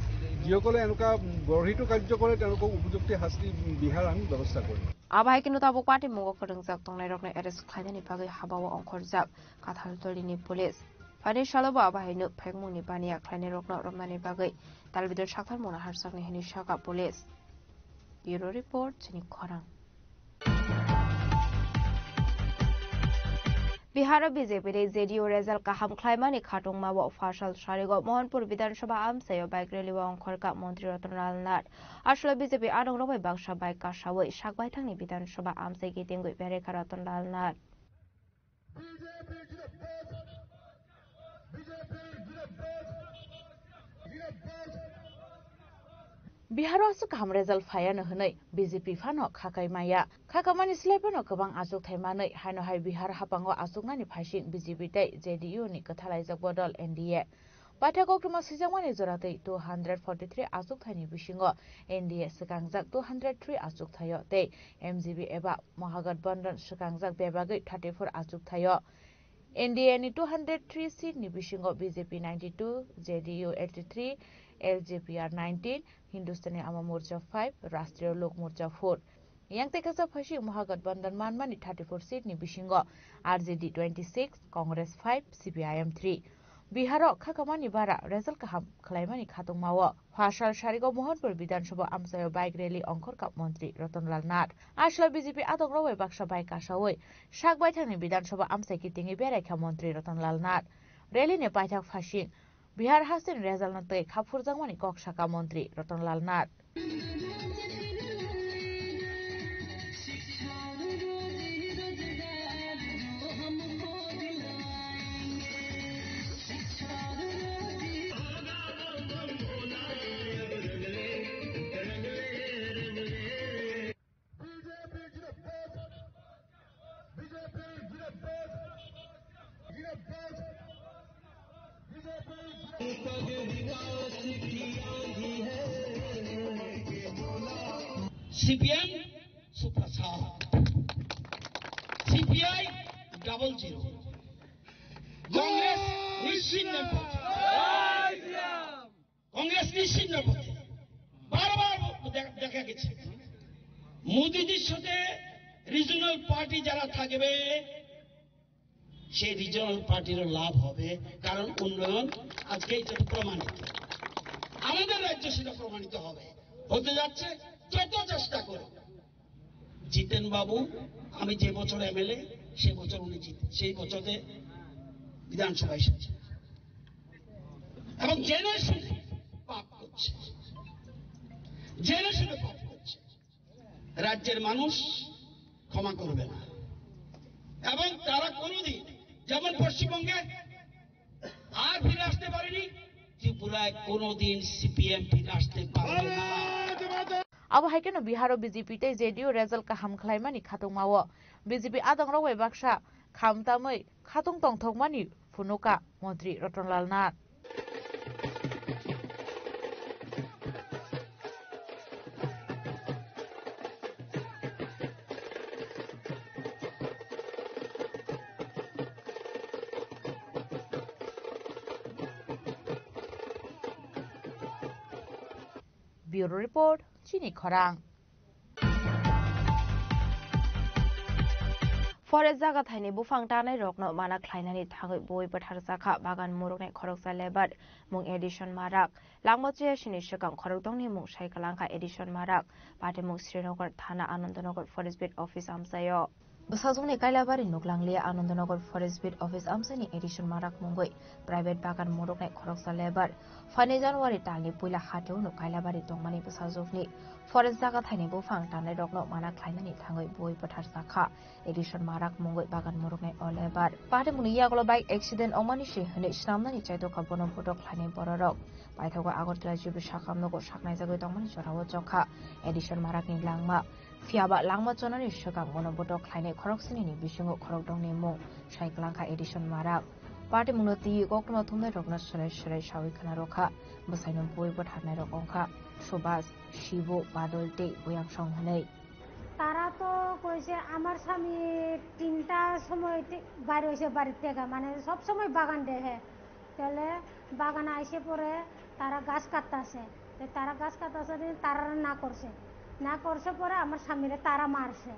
যিসকলে এনেকুৱা, উম, গৰ্হিত কাৰ্য কৰে, তেওঁলোকক উপযুক্ত শাস্তি, উম, বিহাৰ আমি ব্যৱস্থা কৰিম। Abo hai kheno tabuk party mungo kwrwngjak tongnairokno arrest khlainani bagwi habao ongkhorjak Kathaltolini police. Phaini salo bo abo haino phekmungni baniya khlainairokno romnani bagwi talbidal sakthar mungna harjaknai hwnwi sakha police. Bureau report, chini khorang. Biharo B J P ni J D U result kaham khlaimani khatungmao phasal sarigo Mohanpur Bidhan Sabha amchaio bike rally o ongkhorkha Montri Ratan Lal Nath. Aswlai B J P adongrok bai baksa bike kasawi sakbaithangni Bidhan Sabha amchai kitingwi berekha Ratan Lal Nath. Biharo aswk kaham result phaiya no hwnwi B J P phano khakai maya. Khakamani slai phano kwbang achukthai manwi, haino hai Bihar haphango achuknani phaising B J P tei J D U ni kwthalaijak bodol N D A. Paithak koktwma swijakmani joratwi two hundred forty three achukthaini bisingo N D A swkangjak two hundred three achukthaio tei M G B eba Mahagathbandhan swkangjak bebagwi thirty four achukthaio. N D A ni two hundred three seat ni bisingo B J P ninety two, J D U eighty three, L J P R nineteen, Hindustani Awam Morcha five, Rashtriya Lok Morcha four. Yang tei kaisa phaising Mahagathbandhan manmani thirty four seat ni bisingo R J D twenty six, Congress five, C P I M three. Biharo khakamani bara result kaham khlaimani khatungmao. Phasal sarigo Mohanpur Bidhan Sabha amchaio bike rally ongkhorkha Montri Ratan Lal Nath. Aswlai B J P adongrok bai baksa bike kasawi sakbaithangni Bidhan Sabha amchai kitingwi beraikha Montri Ratan Lal Nath. Rally ni paithak phaising Bihar hasteni result no tei kha phurjakmani kok sakha Montri Ratan Lal Nath. C P M super star, C P I double zero, Congress নিশ্চিহ্নর পথে। কংগ্রেস নিশ্চিহ্নর পথে। বারবার দে-, দেখা গেছে, মোদিজির সাথে regional party যারা থাকবে, সেই রিজিওনাল পার্টিরও লাভ হবে, কারণ উন্নয়ন আজকে এটা তো প্রমাণিত, আমাদের রাজ্য সেটা প্রমাণিত হবে, হতে যাচ্ছে। যত চেষ্টা করুক, জিতেন বাবু, আমি যে বছর এমএলএ, সে বছর উনি জিত, সেই বছরে বিধানসভা এসেছে এবং জেনে শুনে পাপ করছে, জেনে শুনে পাপ করছে। রাজ্যের মানুষ ক্ষমা করবে না এবং তারা কোনোদিন, যেমন পশ্চিমবঙ্গে আর ফিরে আসতে পারেনি, ত্রিপুরায় কোনোদিন সিপিএম ফিরে আসতে পারবে না। Abo hai kheno Biharo B J P tei J D U result kaham khlaimani khatungmao B J P adongrok bai baksa khamtamwi khatung tongthokmani phunukha Montri Ratan Lal Nath. Bureau Report, Chini Khorang. Forest jaga thaini buphang tanai rokno mana khlainani thangwi bui bwthar jakha bagan muruknai khoroksa lebar mung Edison Marak. Langma chaya sini swkang khorokdongni mung sai kwlangkha Edison Marak, patimung Srinagar thana Anandonagar Forest Beat Office amchaio. Bwsajwkni Kailabari nuklangliya Anandonagar Forest Beat Office amchaini Edison Marak mungwi private bagan muruknai khoroksa lebar. Phaini January talni puila hateono Kailabari tongmani bwsajwkni forest jaga thaini buphang tanai rokno mana khlainani thangwi bui bwthar jakha. Edison Marak mungwi bagan muruknai o lebar. Patimungni yagulo bike accident ongmani se hwnwi snamnani chaitokha bono botok khlainai bororok. Paithago Agartala G B sakam nogo saknaijagwi tongmani jorao chokha Edison Marakni langma. Phiyaba langma chonani swkang bono botok khlainai khoroksinini bisingo khorokdongni mung sai kwlangkha Edison Marak. Patimungno twi koktwma thumnairokno swrai swrai sawi khna rwkha. Bwsaino bui bwtharnairok wngkha Subhas, Shibu, Badol tei Buyangsong hwnwi. তারা তো কইছে আমার স্বামী তিনটার সময় তে-, বাইরে হয়েছে বাড়ির থেকে, মানে সব সময় বাগান দেখে। তাহলে বাগানে আইসে পরে তারা গাছ কাটতাছে। তো তারা গাছ কাটতাছে, তারা না করছে, না করছে পরে আমার স্বামীরে তারা মারছে।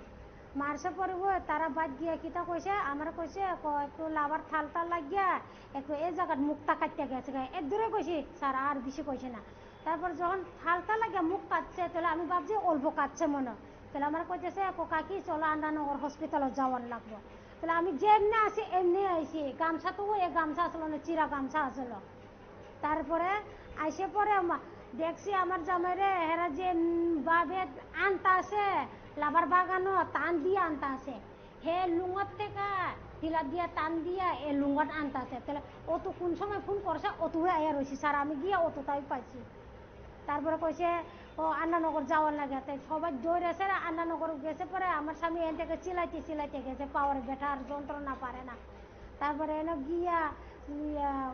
মারছে পরে ও তারা বাদ গিয়া কিতা কইছে, আমার কইছে, ক-, একটু লাভার থাল তাল লাগিয়া একটু এই জায়গার মুখটা কাটতে গেছে গা। এর দূরে কইছি স্যার, আর বেশি কইছে না। তারপর যখন থালটা লাগিয়া মুখ কাটছে, তাহলে আমি ভাবছি অল্প কাটছে মনে হয়। তাহলে আমার কইতেছে, "কো কাকি, চলো আন্ডানগর হসপিটালে যাওয়ার লাগবো।" তাহলে আমি যেমনি আছি এমনি আইছি, গামছা তো ওই গামছা আসলো না, চিরা গামছা আসলো। তারপরে আইসে পরে আমা-, দেখছি আমার জামাইরে, হেরা যে, উম, ভাবে আনতা আছে, লাবার বাগানো টান দিয়ে আনতা আছে। হে লুঙ্গত থেকে হিলা দিয়া টান দিয়া এ লুঙ্গত আনতাছে। তাহলে ও তো কোন সময় ফোন করছে, ও তো আয়া রইছি স্যার, আমি গিয়া ও তো তাই পাইছি। তারপরে কইছে, "ও আন্নানগর যাওয়ার লাগে।" তাই সবাই দৌড়েছে, আন্নানগর গেছে, পরে আমার স্বামী এন থেকে চিলাইতে চিলাইতে গেছে, পাওয়ার বেটার যন্ত্রণা পারে না। তারপরে এনে গিয়া, ইয়া,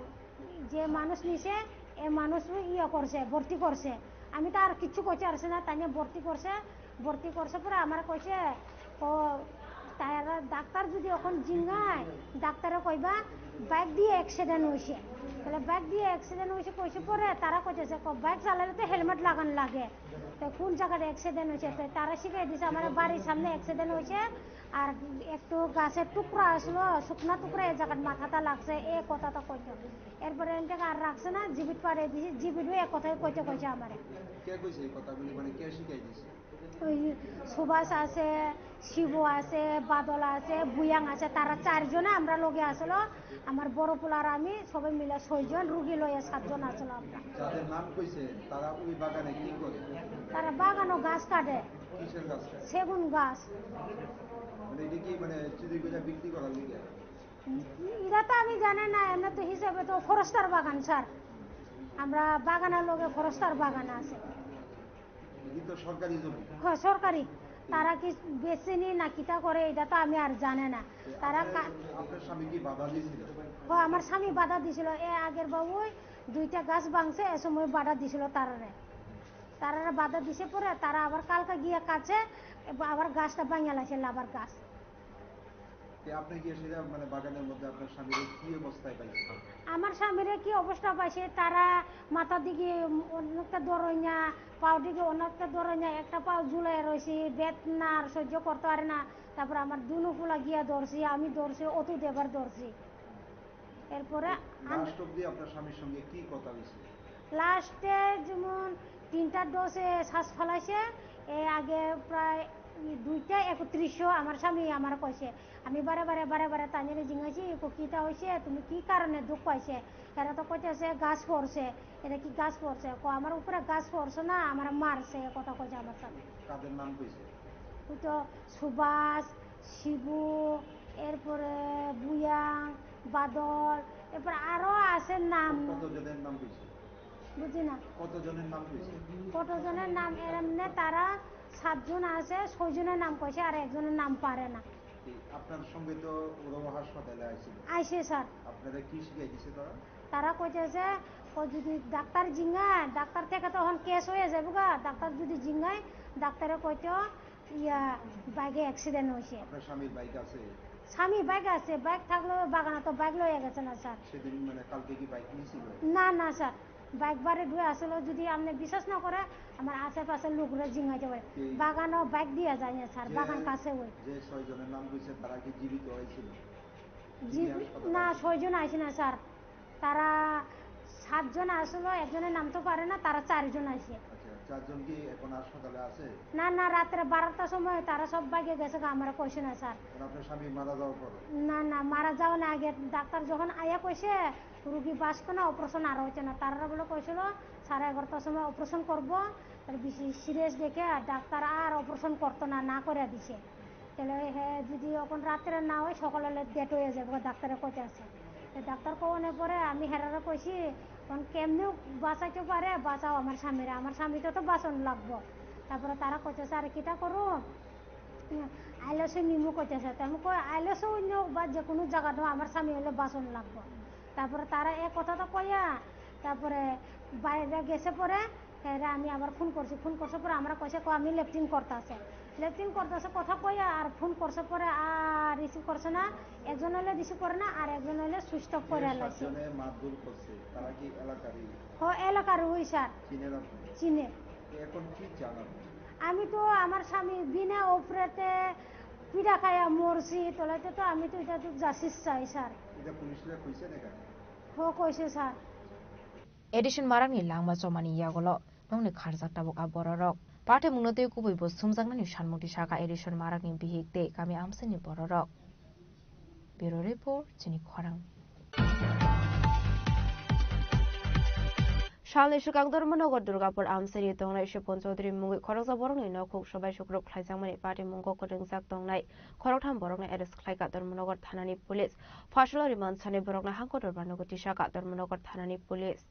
যে মানুষ নিছে, এ মানুষ ইয়ে করছে, ভর্তি করছে। আমি তো আর কিচ্ছু করতে পারছি না, তাই নিয়ে ভর্তি করছে। ভর্তি করছে পরে আমার কইছে, "ও, তারা ডাক্তার যদি এখন জিঙ্গায়, ডাক্তারে কইবা বাইক দিয়ে অ্যাক্সিডেন্ট হইছে।" তাহলে বাইক দিয়ে অ্যাক্সিডেন্ট হইছে কইছে পরে তারা কইতেছে, "ক-, বাইক চালালে তো হেলমেট লাগান লাগে, তো কোন জায়গার অ্যাক্সিডেন্ট হইছে?" তো তারা শিখাই দিছে, "আমার বাড়ির সামনে অ্যাক্সিডেন্ট হইছে, আর একটু গাছের টুকরা আসলো, শুকনা টুকরা, এই জায়গার মাথাটা লাগছে, এই কথাটা কইতো।" এরপরে এনকে আর রাখছে না, জিবিত পারে দিছে, জিবিতও এক কথাই কইতে কইছে আমারে। কে কইছে এই কথাগুলি, মানে কে শিখাই দিছে? ওই সুভাষ আছে, শিবু আছে, বাদল আছে, বুয়াং আছে, তারা চারজনে আমরা লগে আসলো। আমার বড় পোলা আর আমি সবাই মিলে ছয়জন, রুগী লইয়া সাতজন আসলো আমরা। যাদের নাম কইছে, তারা ওই বাগানে কি করে? তারা বাগানো গাছ কাটে। কিসের গাছ কাটে? সেগুন গাছ। মানে এটা কি, মানে, চুরি করে বিক্রি করার লিগে? এটা তো আমি জানি না, এমনি তো হিসাবে তো ফরেস্টার বাগান, স্যার। আমরা বাগানের লগে ফরেস্টার বাগান আছে। এটা তো সরকারি জমি। হ্যাঁ, সরকারি। তারা কি বেচেনি না কিতা করে, এটা তো আমি আর জানি না। তারা আপনার, কা- আপনার স্বামী কি বাধা দিয়েছিল? হ্যাঁ, আমার স্বামী বাধা দিছিল। এ আগের বাবুই দুইটা গাছ ভাঙছে, এ সময় বাধা দিছিল তারারে। তারারে বাধা দিছে পরে তারা আবার কালকে গিয়ে কাছে, এ, আবার গাছটা ভাঙিয়া লাইছে, লাবার গাছ। তে আপনি গিয়ে সেটা, মানে, বাগানের মধ্যে আপনার স্বামীর কি অবস্থায় পাইছেন? আমার স্বামীরে কি অবস্থা পাইছে, তারা মাথার দিকে অনেকটা দৌড়াইনা, পাও দিকে অনেকটা দৌড়াইনা, একটা পাও ঝুলাই রয়েছে, বেদনা আর সহ্য করতে পারে না। তারপর আমার দুনো ফুলা গিয়া ধরছি, আমি ধরছি, অতু দেবার ধরছি। এরপরে আম- লাস্ট অবধি আপনার স্বামীর সঙ্গে কি কথা হয়েছে? লাস্টে যেমন তিনটা ডোজে শ্বাস ফালাইছে, এ আগে প্রায় দুইটা একত্রিশশো আমার স্বামী আমার কইছে। আমি বারে বারে, বারে বারে তাইলে জিজ্ঞাসি, "ও কিতা হইছে? তুমি কি কারণে দুঃখ পাইছে?" এরা তো কইতেছে, "গাছ পড়ছে।" এটা কি গাছ পড়ছে? কো, "আমার উপরে গাছ পড়ছে না, আমার মারছে," এ কথা কইছে আমার স্বামী। কাদের নাম কইছে? ওই তো সুভাষ, শিবু, এরপরে বুয়াং, বাদল, এরপর আরো আছে নাম। কতজনের নাম কইছে? বুঝি না। কতজনের নাম কইছে? কতজনের নাম? এর এমনি তারা সাতজন আছে, ছয়জনের নাম কইছে, আর একজনের নাম পারে না। এই আপনার সঙ্গে তো ওরাও হাসপাতালে আইছিল। আইছে, স্যার। আপনারা কি শিখাই দিছে তারা? তারা কইতেছে, "ও যদি ডাক্তার জিঙ্গায়, ডাক্তার থেকে তো এখন কেস হয়ে যাবে গা, ডাক্তার যদি জিঙ্গায়, ডাক্তারে কইতো ইয়া বাইকে অ্যাক্সিডেন্ট হয়েছে।" আপনার স্বামীর বাইক আছে? স্বামী বাইক আছে, বাইক থাকলেও বাগানে তো বাইক লইয়া গেছে না, স্যার। সেদিন, মানে, কালকে কি বাইক নিয়েছিল? না, না, স্যার। বাইক বারে ডুবে আসলে যদি আপনি বিশ্বাস না করে, আমার আশেপাশে লোকরা জিঙ্গাইতে পারে। কি? বাগানও বাইক দিয়ে যায় না, স্যার, যে, বাগান কাছে ওই। যে ছয়জনের নাম কইছে, তারা কি জীবিত হয়েছিল? কি জীব-, হাসপাতালে না, আছে? ছয়জন আইছে না, স্যার। তারা সাতজন আসলো, একজনের নাম তো পারে না, তারা চারজন আইছে। আচ্ছা, চারজন কি এখন হাসপাতালে আছে? না, না, রাত্রে বারোটার সময় তারা সব ভাগে গেছে গা, আমরা কইছে না, স্যার। মানে আপনার স্বামী মারা যাওয়ার পর? না, না, মারা যাওয়া না, আগে ডাক্তার যখন আয়া কইছে, রুগী বাঁচতো না, অপারেশন আর হইতো না। তারা বলে কইছিল, সাড়ে এগারোটার সময় অপারেশন করবো, তার বেশি সিরিয়াস দেখে আর ডাক্তার আর অপারেশন করতো না, না করে দিছে। তাহলে হে যদি এখন রাত্রে না হয়, সকালে ডেট হয়ে যাবে, ডাক্তারে কইতে আছে। তো ডাক্তার কওয়ানোর পরে আমি হেরারে কইছি, "এখন কেমনে বাঁচাইতে পারে, বাঁচাও আমার স্বামীরা, আমার স্বামীকে তো বাঁচানো লাগবো।" তারপরে তারা কইতেছে, "আর কিতা করো, আইলেসে নিমু," কইতেছে। তো আমি কই, "আইলেসে অন্য বা যে কোনো জায়গা দাও, আমার স্বামী হইলে বাঁচানো লাগবো।" তারপরে তারা এক কথা তো কইয়া, তারপরে বাইরে গেছে পরে, হ্যাঁ রে, আমি আবার ফোন করছি, ফোন করছে পরে আমরা কইছে, "কো আমি লেফটিন করতে আছে, লেফটিন করতে আছে," কথা কইয়া আর ফোন করছে পরে আর রিসিভ করছে না। একজন হইলে রিসিভ করে না, আর একজন হইলে সুইচ অফ করে যে লাগছে। সাতজনে মারধর করছে, তারা কি এলাকারই? হ, এলাকার ওই স্যার। চিনেন আপনি? চিনে। এখন কি চান আপনি? আমি তো আমার স্বামী বিনা অপরাধে পিড়া খাইয়া মরছি, তোলাইতে তো আমি তো এটা তো জাস্টিস চাই স্যার। এটা পুলিশরা কইছে না কেন? হ, কইছে sir. Edison Marakni langma chomani yagulo nokni kharjak tabuk a bororok. Patimungno tei kubui bo sumjaknani sanmukti saka Edison Marakni bihik tei kami amchaini bororok. Bureau Report, chini khorang. Salni swkang Dharmanagar Durgapur amchaini tongnai Sipon Chaudhary mungwi khoroksa borokni nokhuk sobai sukruk khlaijakmani patimungo kwrwngjak tongnai khoroktham borokno arrest khlaikha Dharmanagar thanani police. Phaisalo remand sani borokno hangko dorbar nogo tisakha Dharmanagar thanani police.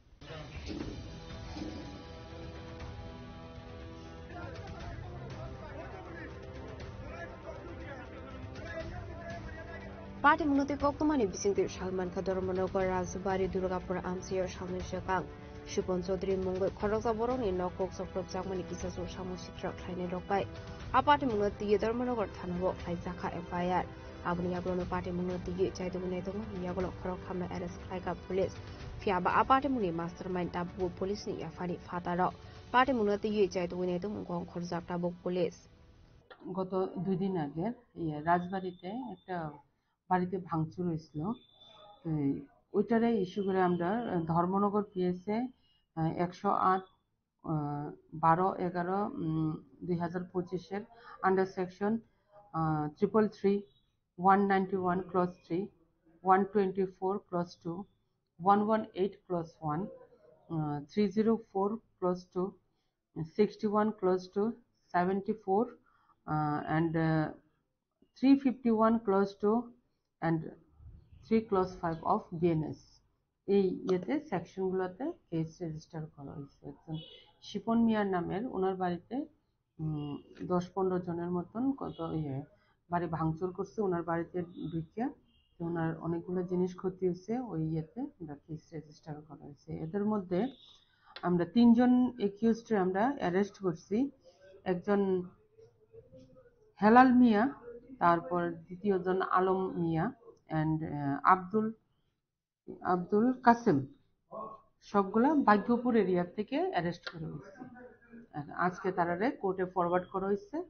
Patimungno tei koktwmani bisingtwi salmankha Dharmanagar Rajbari Durgapur amchaio salni swkang Sipon Chaudhary mungwi khoroksa borokni nokhuk sokrupjakmani kisachuk samung sitra khlainai rok bai. A patimungno twiwi Dharmanagar thanao khlaijakha F I R. Aboni yagulono patimungno twiwi chaitugwi naitugmani yagulo khoroktham no arrest khlaikha police. Phiya ba a patimungni mastermind tabukbo police ni yaphani phataro. Patimungno twiwi chaitugwi naitugmung kong khorjak tabuk police. গত দুই দিন আগে, ইয়ে, রাজবাড়িতে একটা বাড়িতে ভাঙচুর হয়েছিল। তো ওইটারে ইস্যু করে আমরা, আহ, ধর্মনগর পিএসএ, আহ, একশো আট, আহ, বারো এগারো, উম, দুই হাজার পঁচিশের under section, ah, triple three, one ninety one clause three, one twenty four clause two, one one eight clause one, ah, three zero four clause two, sixty one clause two, seventy four, ah, and, ah, three fifty one clause two and three clause five of BNS. এই ইয়েতে, সেকশনগুলোতে case register করা হয়েছে। একজন শিপন মিয়ার নামের ওনার বাড়িতে, উম, দশ পনেরো জনের মতন কত ইয়ে বাড়ি ভাঙচুর করছে ওনার বাড়িতে ঢুকিয়া। তো ওনার অনেকগুলো জিনিস ক্ষতি হয়েছে, ওই ইয়েতে আমরা কেস রেজিস্টার করা হয়েছে। এদের মধ্যে আমরা তিনজন একিউজড আমরা অ্যারেস্ট করছি। একজন হেলাল মিয়া, তারপর দ্বিতীয় জন আলম মিয়া and, আহ, আব্দুল, আব্দুল কাসেম, সবগুলা ভাগ্যপুর এরিয়া থেকে অ্যারেস্ট করা হয়েছে। আর আজকে তারারে কোর্টে ফরওয়ার্ড করা হয়েছে।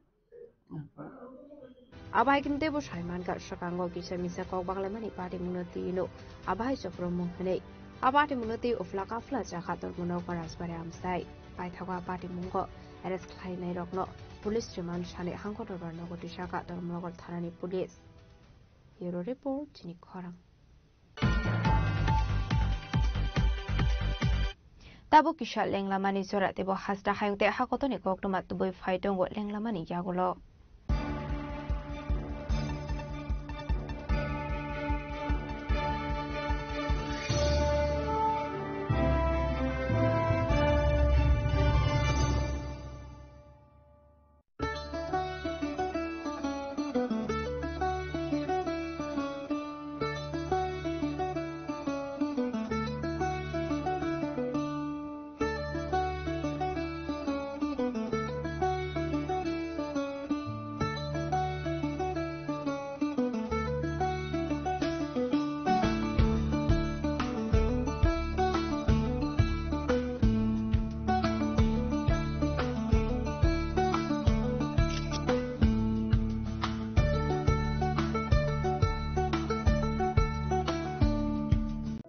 Abai kini teibo saimankha, swkango kisa misa kok baglaimani patimungno twi hino, abai chopro mung hwnwi. A patimungno twi uphla kaphla chakha Dharmanagar Rajbari amchai. Paithago a patimungo arrest khlainairokno police remand sani hangko dorbar nogo tisakha Dharmanagar thanani police. Bureau Report, chini khorang. Tabuk kisa lenglamani jora teibo hasta hayung tei hakotoni koktwma tubui phai tongo lenglamani yagulo.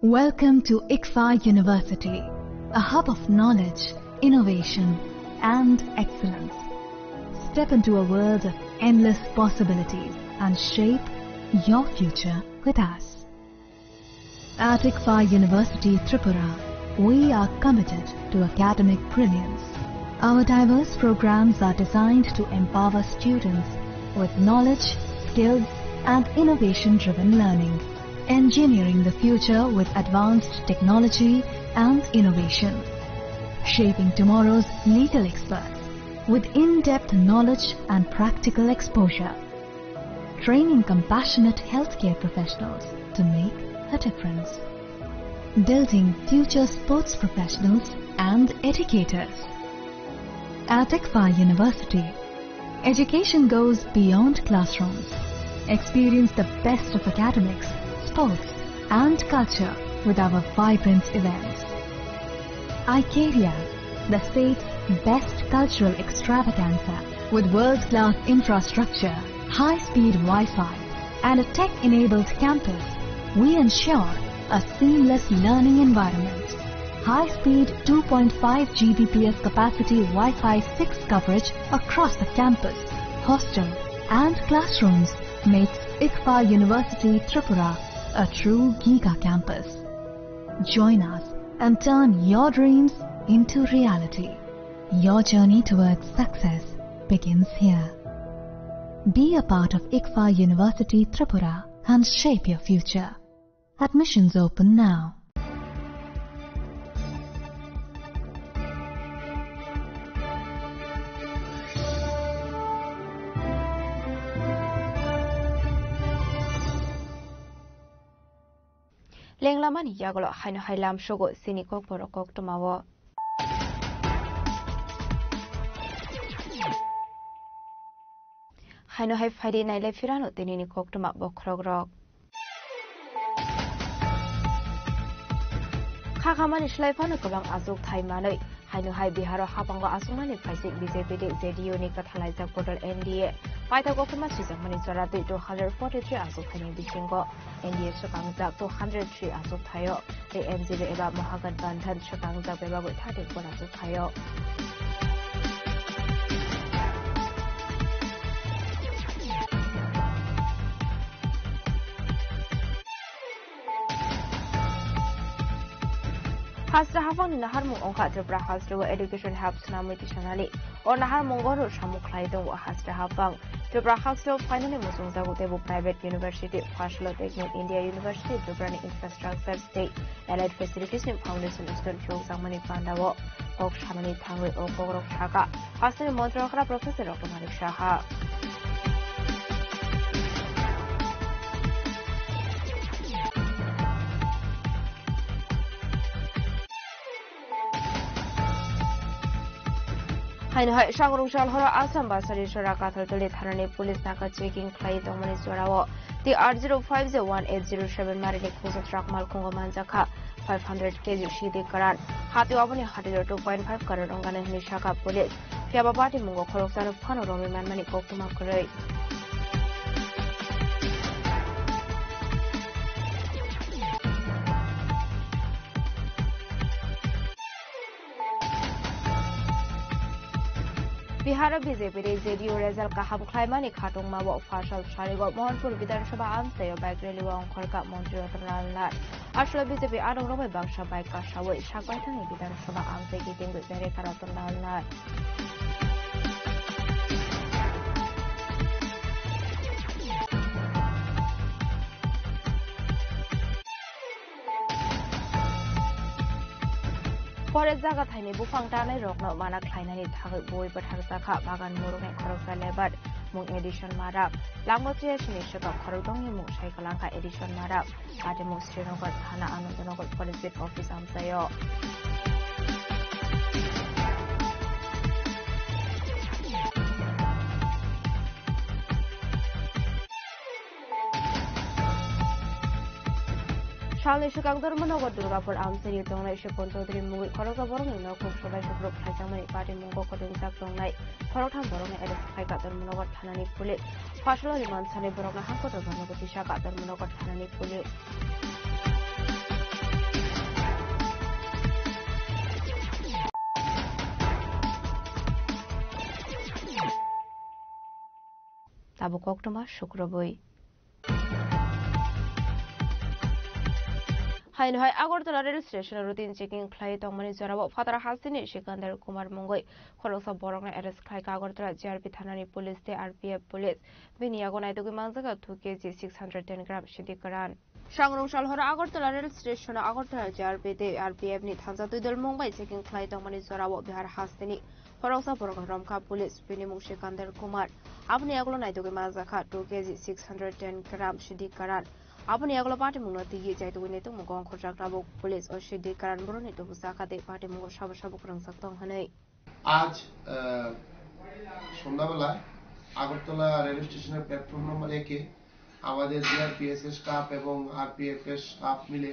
Welcome to ICFAI University, a hub of knowledge, innovation, and excellence. Step into a world of endless possibilities and shape your future with us. At ICFAI University Tripura, we are committed to academic brilliance. Our diverse programs are designed to empower students with knowledge, skills, and innovation-driven learning, engineering the future with advanced technology and innovation, shaping tomorrow's legal experts with in-depth knowledge and practical exposure, training compassionate healthcare professionals to make a difference, building future sports professionals and educators. At ICFAI University, education goes beyond classrooms. Experience the best of academics, sports, and culture with our vibrant events. Icaria, the state's best cultural extravaganza, with world-class infrastructure, high-speed Wi-Fi, and a tech-enabled campus, we ensure a seamless learning environment. High-speed two point five G B P S capacity Wi-Fi six coverage across the campus, hostel, and classrooms makes ICFAI University Tripura a true giga campus. Join us and turn your dreams into reality. Your journey towards success begins here. Be a part of ICFAI University Tripura and shape your future. Admissions open now. Lenglamani yagulo haino hai lamsogo chini kokborok koktwmao. Haino hai phaidi nailai phirano tinini koktwma bokhorokrok. Khakhamani slai phano kwbang achuk thai manwi. Haino hai Biharo hapango achukmani phaisik B J P tei J D U ni kwthalaijak bodol N D A. Paithak koktwma swijakmani joratwi two hundred forty three achuk thaini bisingo N D A swkangjak two hundred three achuk thaio, tei M G B eba Mahagathbandhan swkangjak bebagwi thirty four achuk thaio. Hasta haphangni naharmung wngkha Tripura hasteo education hub swnamwi tisanani. O naharmungo rw samung khlai tongo hasta haphang. Tripura hasteo finally muchungjago teibo private university, Phasalo Technic India University, Tripurani infrastructure tei allied facilities ni foundation stone phiyokjakmani pandao kok sanani thangwi o kokrok sakha hasteni montri okra Professor Doctor Manik Saha. Haino hai sangrung sal horo Assam Basari Sora Kathaltuli thanani police naka checking khlai tongmani jorao T R zero five zero one eight zero seven marini khungsa truck malkhungo manjakha five hundred K G sidi karan. Hatio aboni hatiro two point five karan wngkha hwnwi sakha police. Phiya ba bati mungo khoroksano phano romwi manmani koktwma kwrwi. Biharo B J P ni J D U result kaham khlaimani khatungmao Phasal sarigo Mohanpur Bidhan Sabha amchaio bike rally o ongkhorkha Montri Ratan Lal Nath. Aswk B J P adongrok bai baksa bike kasawi sakbaithangni Bidhan Sabha amchai kitingwi berwi kha Ratan Lal Nath. Pore jaga thaini buphang tanai rokno mana khlainani thagwi bui bwthakjakha Bagan Murukni khoroksa labour mung Edison Marak. Langbo chiyasini swkang khorokdongni mung sai kwlangkha Edison Marak. Patimung Srinagar thana Anandnagar Forest Office amchaio. Salni swkang Dharmanagar Durgapur amchaini tongnai Sipon Chaudhary mungwi khoroksa borokni nokhung sobai sukruk khlaijakmani patimung kokhorjak tongnai khoroktham borokno arrest khlaikha Dharmanagar thanani police. Phasalo remand sanwi borokno hakotor borokno tisakha Dharmanagar thanani police. Tabuk koktwma sukrubwi. Haino hai Agartala rail station routine checking khlai tongmani jorao phataro hasteni Sikandar Kumar mungwi khoroksa borokno arrest khlaikha Agartala G R P thanani police tei R P F police. Bini yago naitugwi manjakha two K G six hundred ten gram sidi kwran. Sangrong sal horo Agartala rail station-o Agartala G R P tei R P F ni thansa twi dol mung bai checking khlai tongmani jorao Bihar hasteni khoroksa borok romkha police, bini mung Sikandar Kumar. Aboni yagulo naitugwi manjakha two K G six hundred ten gram sidi kwran. Aboni yagulo patimungno twiwi chaitugwi naitugmung ongkhorjak tabuk police. O sidi kwran borokni tubujakha tei patimungo sabo sabo kwrwngjak tong hwnwi. আজ আহ, সন্ধ্যাবেলায় আগরতলা রেল স্টেশনের platform number একে আমাদের জিআরপিএস এর স্টাফ এবং আরপিএফ এর স্টাফ মিলে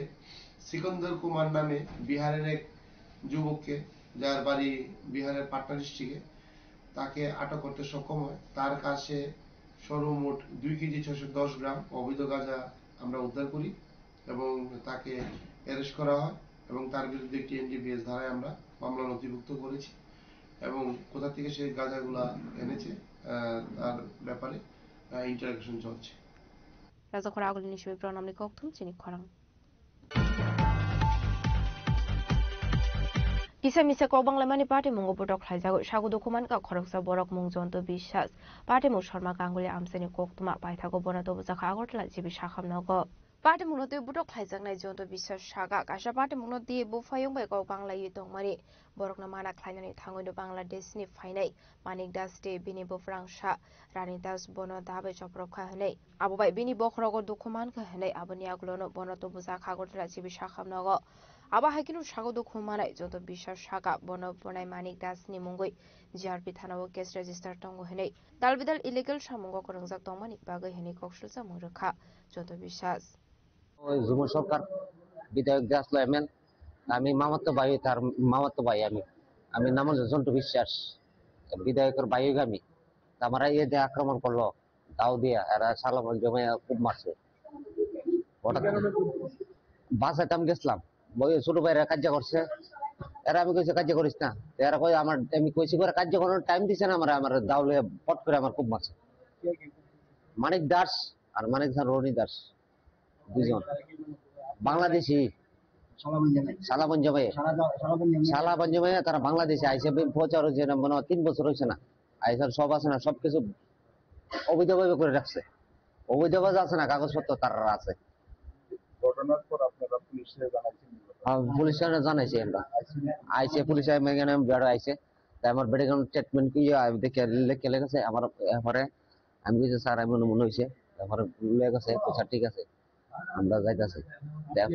সিকন্দর কুমার নামে বিহারের এক যুবককে, যার বাড়ি বিহারের পাটনা ডিস্ট্রিক্টে, তাকে আটক করতে সক্ষম হয়। তার কাছে সর্বমোট দুই কেজি ছয়শো দশ গ্রাম অবৈধ গাঁজা আমরা উদ্ধার করি এবং তাকে অ্যারেস্ট করা হয় এবং তার বিরুদ্ধে একটি এনডিপিএস ধারায় আমরা মামলা নথিভুক্ত করেছি এবং কোথা থেকে সে গাঁজাগুলা এনেছে, আহ, তার ব্যাপারে, আহ, ইন্টারোগেশন চলছে। Rajakhor agulini simi pranamni kokthum chini khorang. Kisa misa kok banglaimani patimungo botok khlaijagwi sago dukhu mankha khoroksa borok mung Jonto Biswas. Patimung Sharma Ganguly amchaini koktwma paithago bono tubujakha Agartala G B Sakham nogo. Patimungno twi botok khlaijaknai Jonto Biswas sakha, kaisa patimungno twi buphayung bai kok banglaiwi tongmani. Borokno mana khlainani thangwino Bangladeshni phainai Manik Das tei bini buphrangsa Rani Das bono dabai chopropkha hwnwi. Abo bai bini bokhorogo dukhu mankha hwnwi aboni yagulono bono tubujakha Agartala G B Sakham nogo. Abo hai kheno sago dukhu manai Jonto Biswas sakha bono bwnai Manik Das ni mungwi G R P thanao case register tongo hwnwi. Dalbidal illegal samungo kwrwngjak tongmani bagwi hwnwi kok sujamung rwkha Jonto Biswas. ওই যুব সরকার, বিধায়ক যে আসলো এমএল, আমি মামাতো ভাই, তার মামাতো ভাই আমি। আমি নাম হচ্ছে জন্টু বিশ্বাস, বিধায়কের ভাই আমি। তো আমরা এ দিয়ে আক্রমণ করলো, দাও দিয়া, এরা সালা জমে খুব মারছে। হঠাৎ বাস এটাম গেছিলাম, ওই ছোট ভাইরা কার্য করছে, এরা আমি কইছি কার্য করিস না, তো এরা কই আমার, আমি কইছি করে কার্য করার টাইম দিছে না, আমার, আমার দাও লয়ে পট করে আমার খুব মারছে। মানিক দাস আর মানিক দাস রনি দাস। দুইজন। বাংলাদেশি। সালাবঞ্জে ভাই। সালাবঞ্জে ভাই। সালাবঞ্জে ভাই, তারা বাংলাদেশে আইসে, বে-, প্রচার হয়েছে না, মনে হয় তিন বছর হয়েছে না। আইসার সব আছে না, সবকিছু অবৈধভাবে করে রাখছে। অবৈধভাবে আছে না, কাগজপত্র তার আছে। ঘটনার পর আপনারা পুলিশে জানাইছেন? হ্যাঁ, পুলিশে আমরা জানাইছি আমরা। আইসে পুলিশ, আমি এখানে আমি বেড়া আইসে। তাই আমার ব্যাকগ্রাউন্ড স্টেটমেন্ট কি, ইয়ে, আমি দেখে লেখে লেখেছে, আমার এরপরে আমি কিছু স্যার, আমি মনে মনে হয়েছে, তারপরে লেখেছে, আচ্ছা, ঠিক আছে, আমরা যাইতেছি। দেখ।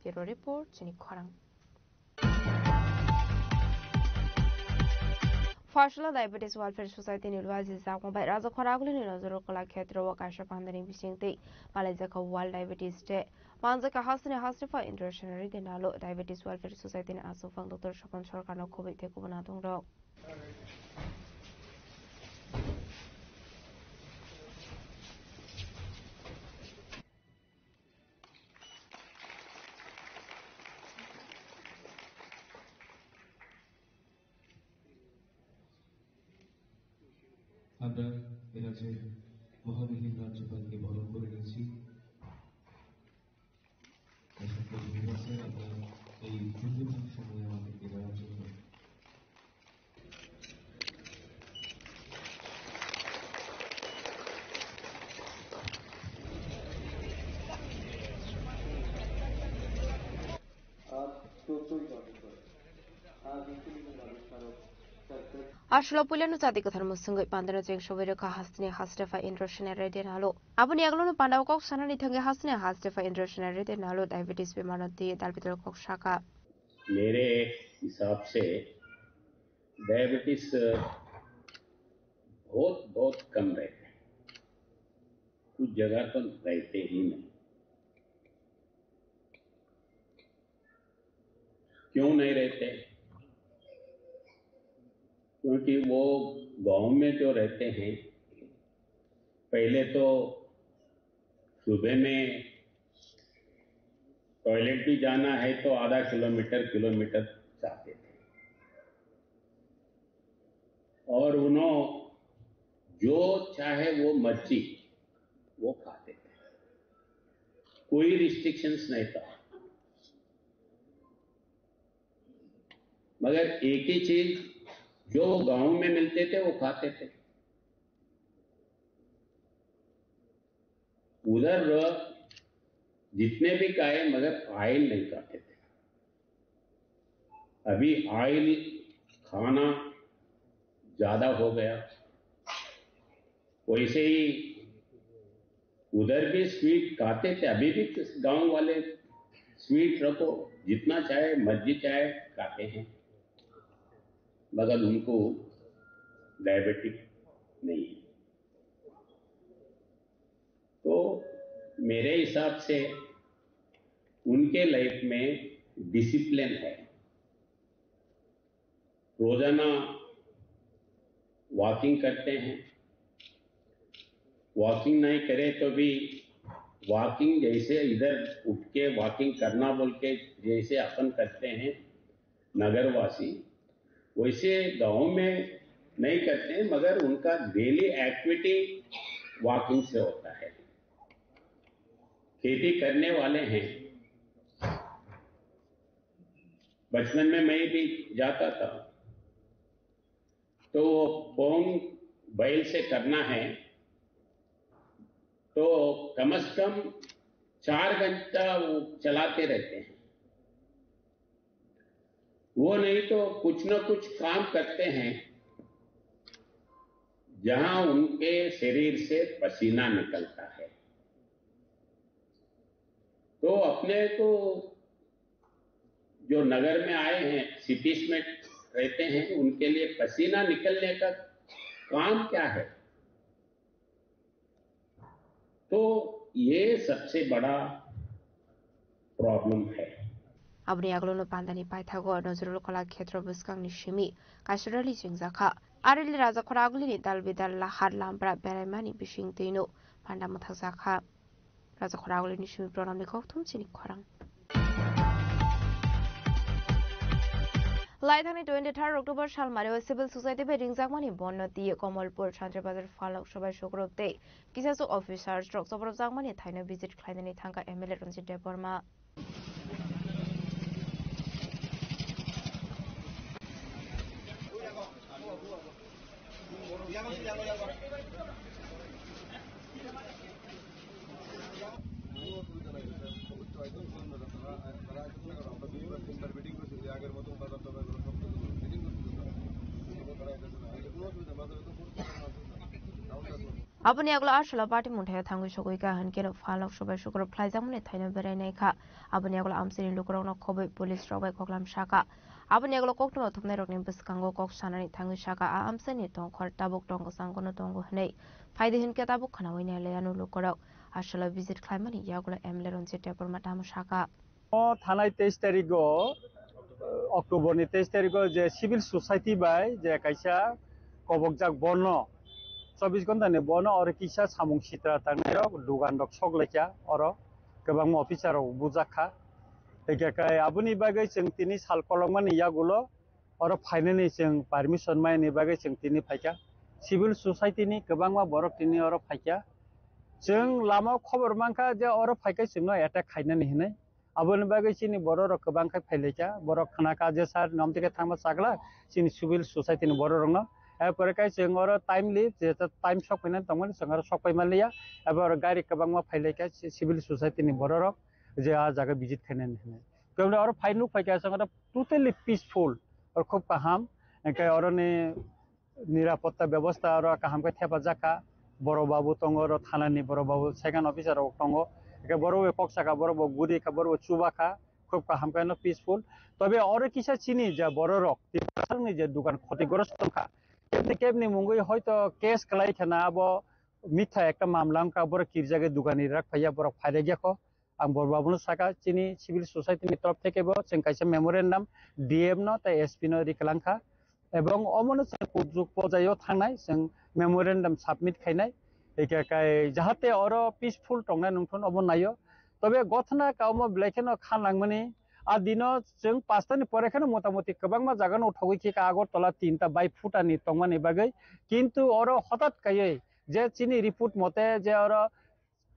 Bureau report, chini khorang. Pharsala Diabetes Welfare Society ni luaji jakma bai Rajakhor agulini nojoro Kala Khetra o kaisa pandani bising twi malaijakha World Diabetes Day. Manjakha hasteni Hastepha International Day nalo Diabetes Welfare Society ni aswk phang Doctor Sopon Sarkar no khobwi tei kubun natung rok. আমরা এ রাজ্যের মহামহিম রাজ্যপালকে বরণ করে নিয়েছি। অসংখ্য ধন্যবাদ স্যার, আপনার এই মূল্যবান সময় আমাদেরকে দেওয়ার জন্য। Aswk puilano chati kwthar mwswngwi pandano cheng sobai rwkha hasteni Hastepha International Day nalo. Aboni yagulono pandao kok sanani thangwi hasteni Hastepha International Day nalo diabetes bemarno twi dalbidal kok sakha. मेरे हिसाब से डायबिटीज बहुत बहुत कम रहते हैं, कुछ जगह तो रहते ही नहीं। क्यों नहीं रहते? क्योंकि वो गांव में जो रहते हैं, पहले तो सुबह में टॉयलेट भी जाना है तो आधा किलोमीटर, किलोमीटर जाते थे। और उन्हों जो चाहे वो मर्जी वो खाते थे, कोई रिस्ट्रिक्शंस नहीं था। मगर एक ही चीज, जो गांव में मिलते थे वो खाते थे। उधर जितने भी खाए, मगर ऑयल नहीं खाते थे। अभी ऑयल खाना ज्यादा हो गया। वैसे ही उधर भी स्वीट खाते थे, अभी भी गांव वाले स्वीट रखो, जितना चाहे मर्जी चाहे खाते हैं, मगर उनको डायबिटिक नहीं है। तो मेरे हिसाब से उनके लाइफ में डिसिप्लिन है। रोजाना वॉकिंग करते हैं, वॉकिंग नहीं करे तो भी वॉकिंग जैसे इधर उठ के वॉकिंग करना बोल के जैसे अपन करते हैं नगरवासी, वैसे गांव में नहीं करते हैं, मगर उनका डेली एक्टिविटी वॉकिंग से होता है। खेती करने वाले हैं। बचपन में मैं भी जाता था, तो वो पोंग बैल से करना है, तो कम से कम चार घंटा वो चलाते रहते हैं। वो नहीं तो कुछ ना कुछ काम करते हैं, जहां उनके शरीर से पसीना निकलता है। तो अपने को जो नगर में आए हैं, सिटीज में रहते हैं, उनके लिए पसीना निकलने का काम क्या है? तो ये सबसे बड़ा प्रॉब्लम है। Aboni yagulono pandani paithago Nazrul Kala Khetro bwskangni simi kaisa rally chengjakha. A rally Rajakhor agulini dal bidal lahar lambra beraimani bising twino panda mwthakjakha. Rajakhor agulini simi pranamni kokthum chini khorang. Laithani twenty third October salmario Civil Society bai ringjakmani bonno twi Komolpur Santri Bazar Phalok Sobai Sukrub tei kisasuk officers rok chobrojakmani thaino visit khlainani thangkha M L A Ranjit Debbarma. Aboni yagulo Arshila party mungthaio thangwi sogwi kha, hinkhe no Phalok Sobai Sukrub khlaijakmani thaino berai nai kha. Aboni yagulo amchaini lukurokno khobwi police rok bai koklam sakha. Aboni yagulo koktwma thumnairokni bwskango kok sanani thangwi sakha, a amchaini tongkhor tabuk tong kwchangkono tongo hwnwi. Phaidi hinkhe tabuk khwnawi nailaiano lukurok. Arshila visit khlaimani yagulo M L A Ranjit Debbarma tamo sakha. O thanai teis tarigo, October ni teis tarigo je civil society bai je kaisa kobokjak bonno chobbish ghonta ni bonno oro kisa samung sitra tangnai rok dugan rok sok laikha oro kwbangma officer rok bujak kha. Hingkhe kai aboni bagwi chwng tini sal kolokmani yagulo oro phainani chwng permission maini bagwi chwng tini phaikha. Civil society ni kwbangma borok tini oro phaikha. Chwng lama o khobor mankha je oro phaikhe chwngno attack khainani hinwi. Aboni bagwi chini borok rok kwbang khe phailaikha. Borok khna kha je sir, nom tike thangma chakla chini civil society ni borok rokno. Erpore khe chwng oro timely je time sok phainani tongmani chwng oro sok pai manliya. Abo oro gari kwbangma phailaikha ci-, civil society ni borok rok je a jaga visit khainani hinwi. Kebla oro phai nuk phaikha chwng oro totally peaceful, oro khub kaham. Hingkhe oroni nirapotta bebosta oro kaham khe thepajak kha. Borok babu tongo, oro thanani borok babu, second officer rok tongo. Hingkhe borok bai kok saka, borok bo guri kha, borok bo chuba kha, khub kaham khe no peaceful. Tobe oro kisa chini je borok rok, Tiprasani je dukan khotigrosto wngkha, kebni kebni mungwi hoito case kwlai kheno abo mitha ekta mamla wngkha, borok kirjagwi dukan ni rak phaiya, borok phairegya kho. Ang borok babuno saka, chini civil society ni torof theke bo chwng kaisa memorandum D M no tei S P no riklang kha, ebong omono chwng kuchuk pojai o thangnai, chwng memorandum submit khainai, hingkhe kai jahate oro peaceful tongnai nungthun obo naio. Tobe gothna kaumo belai kheno kha nangmani A dino chwng pachtani pore kheno motamoti kwbangma jagano uthogwi khe ka Agartala tinta bai phutani tongmani bagwi. Kintu oro hotat kaiwi je chini report mote je oro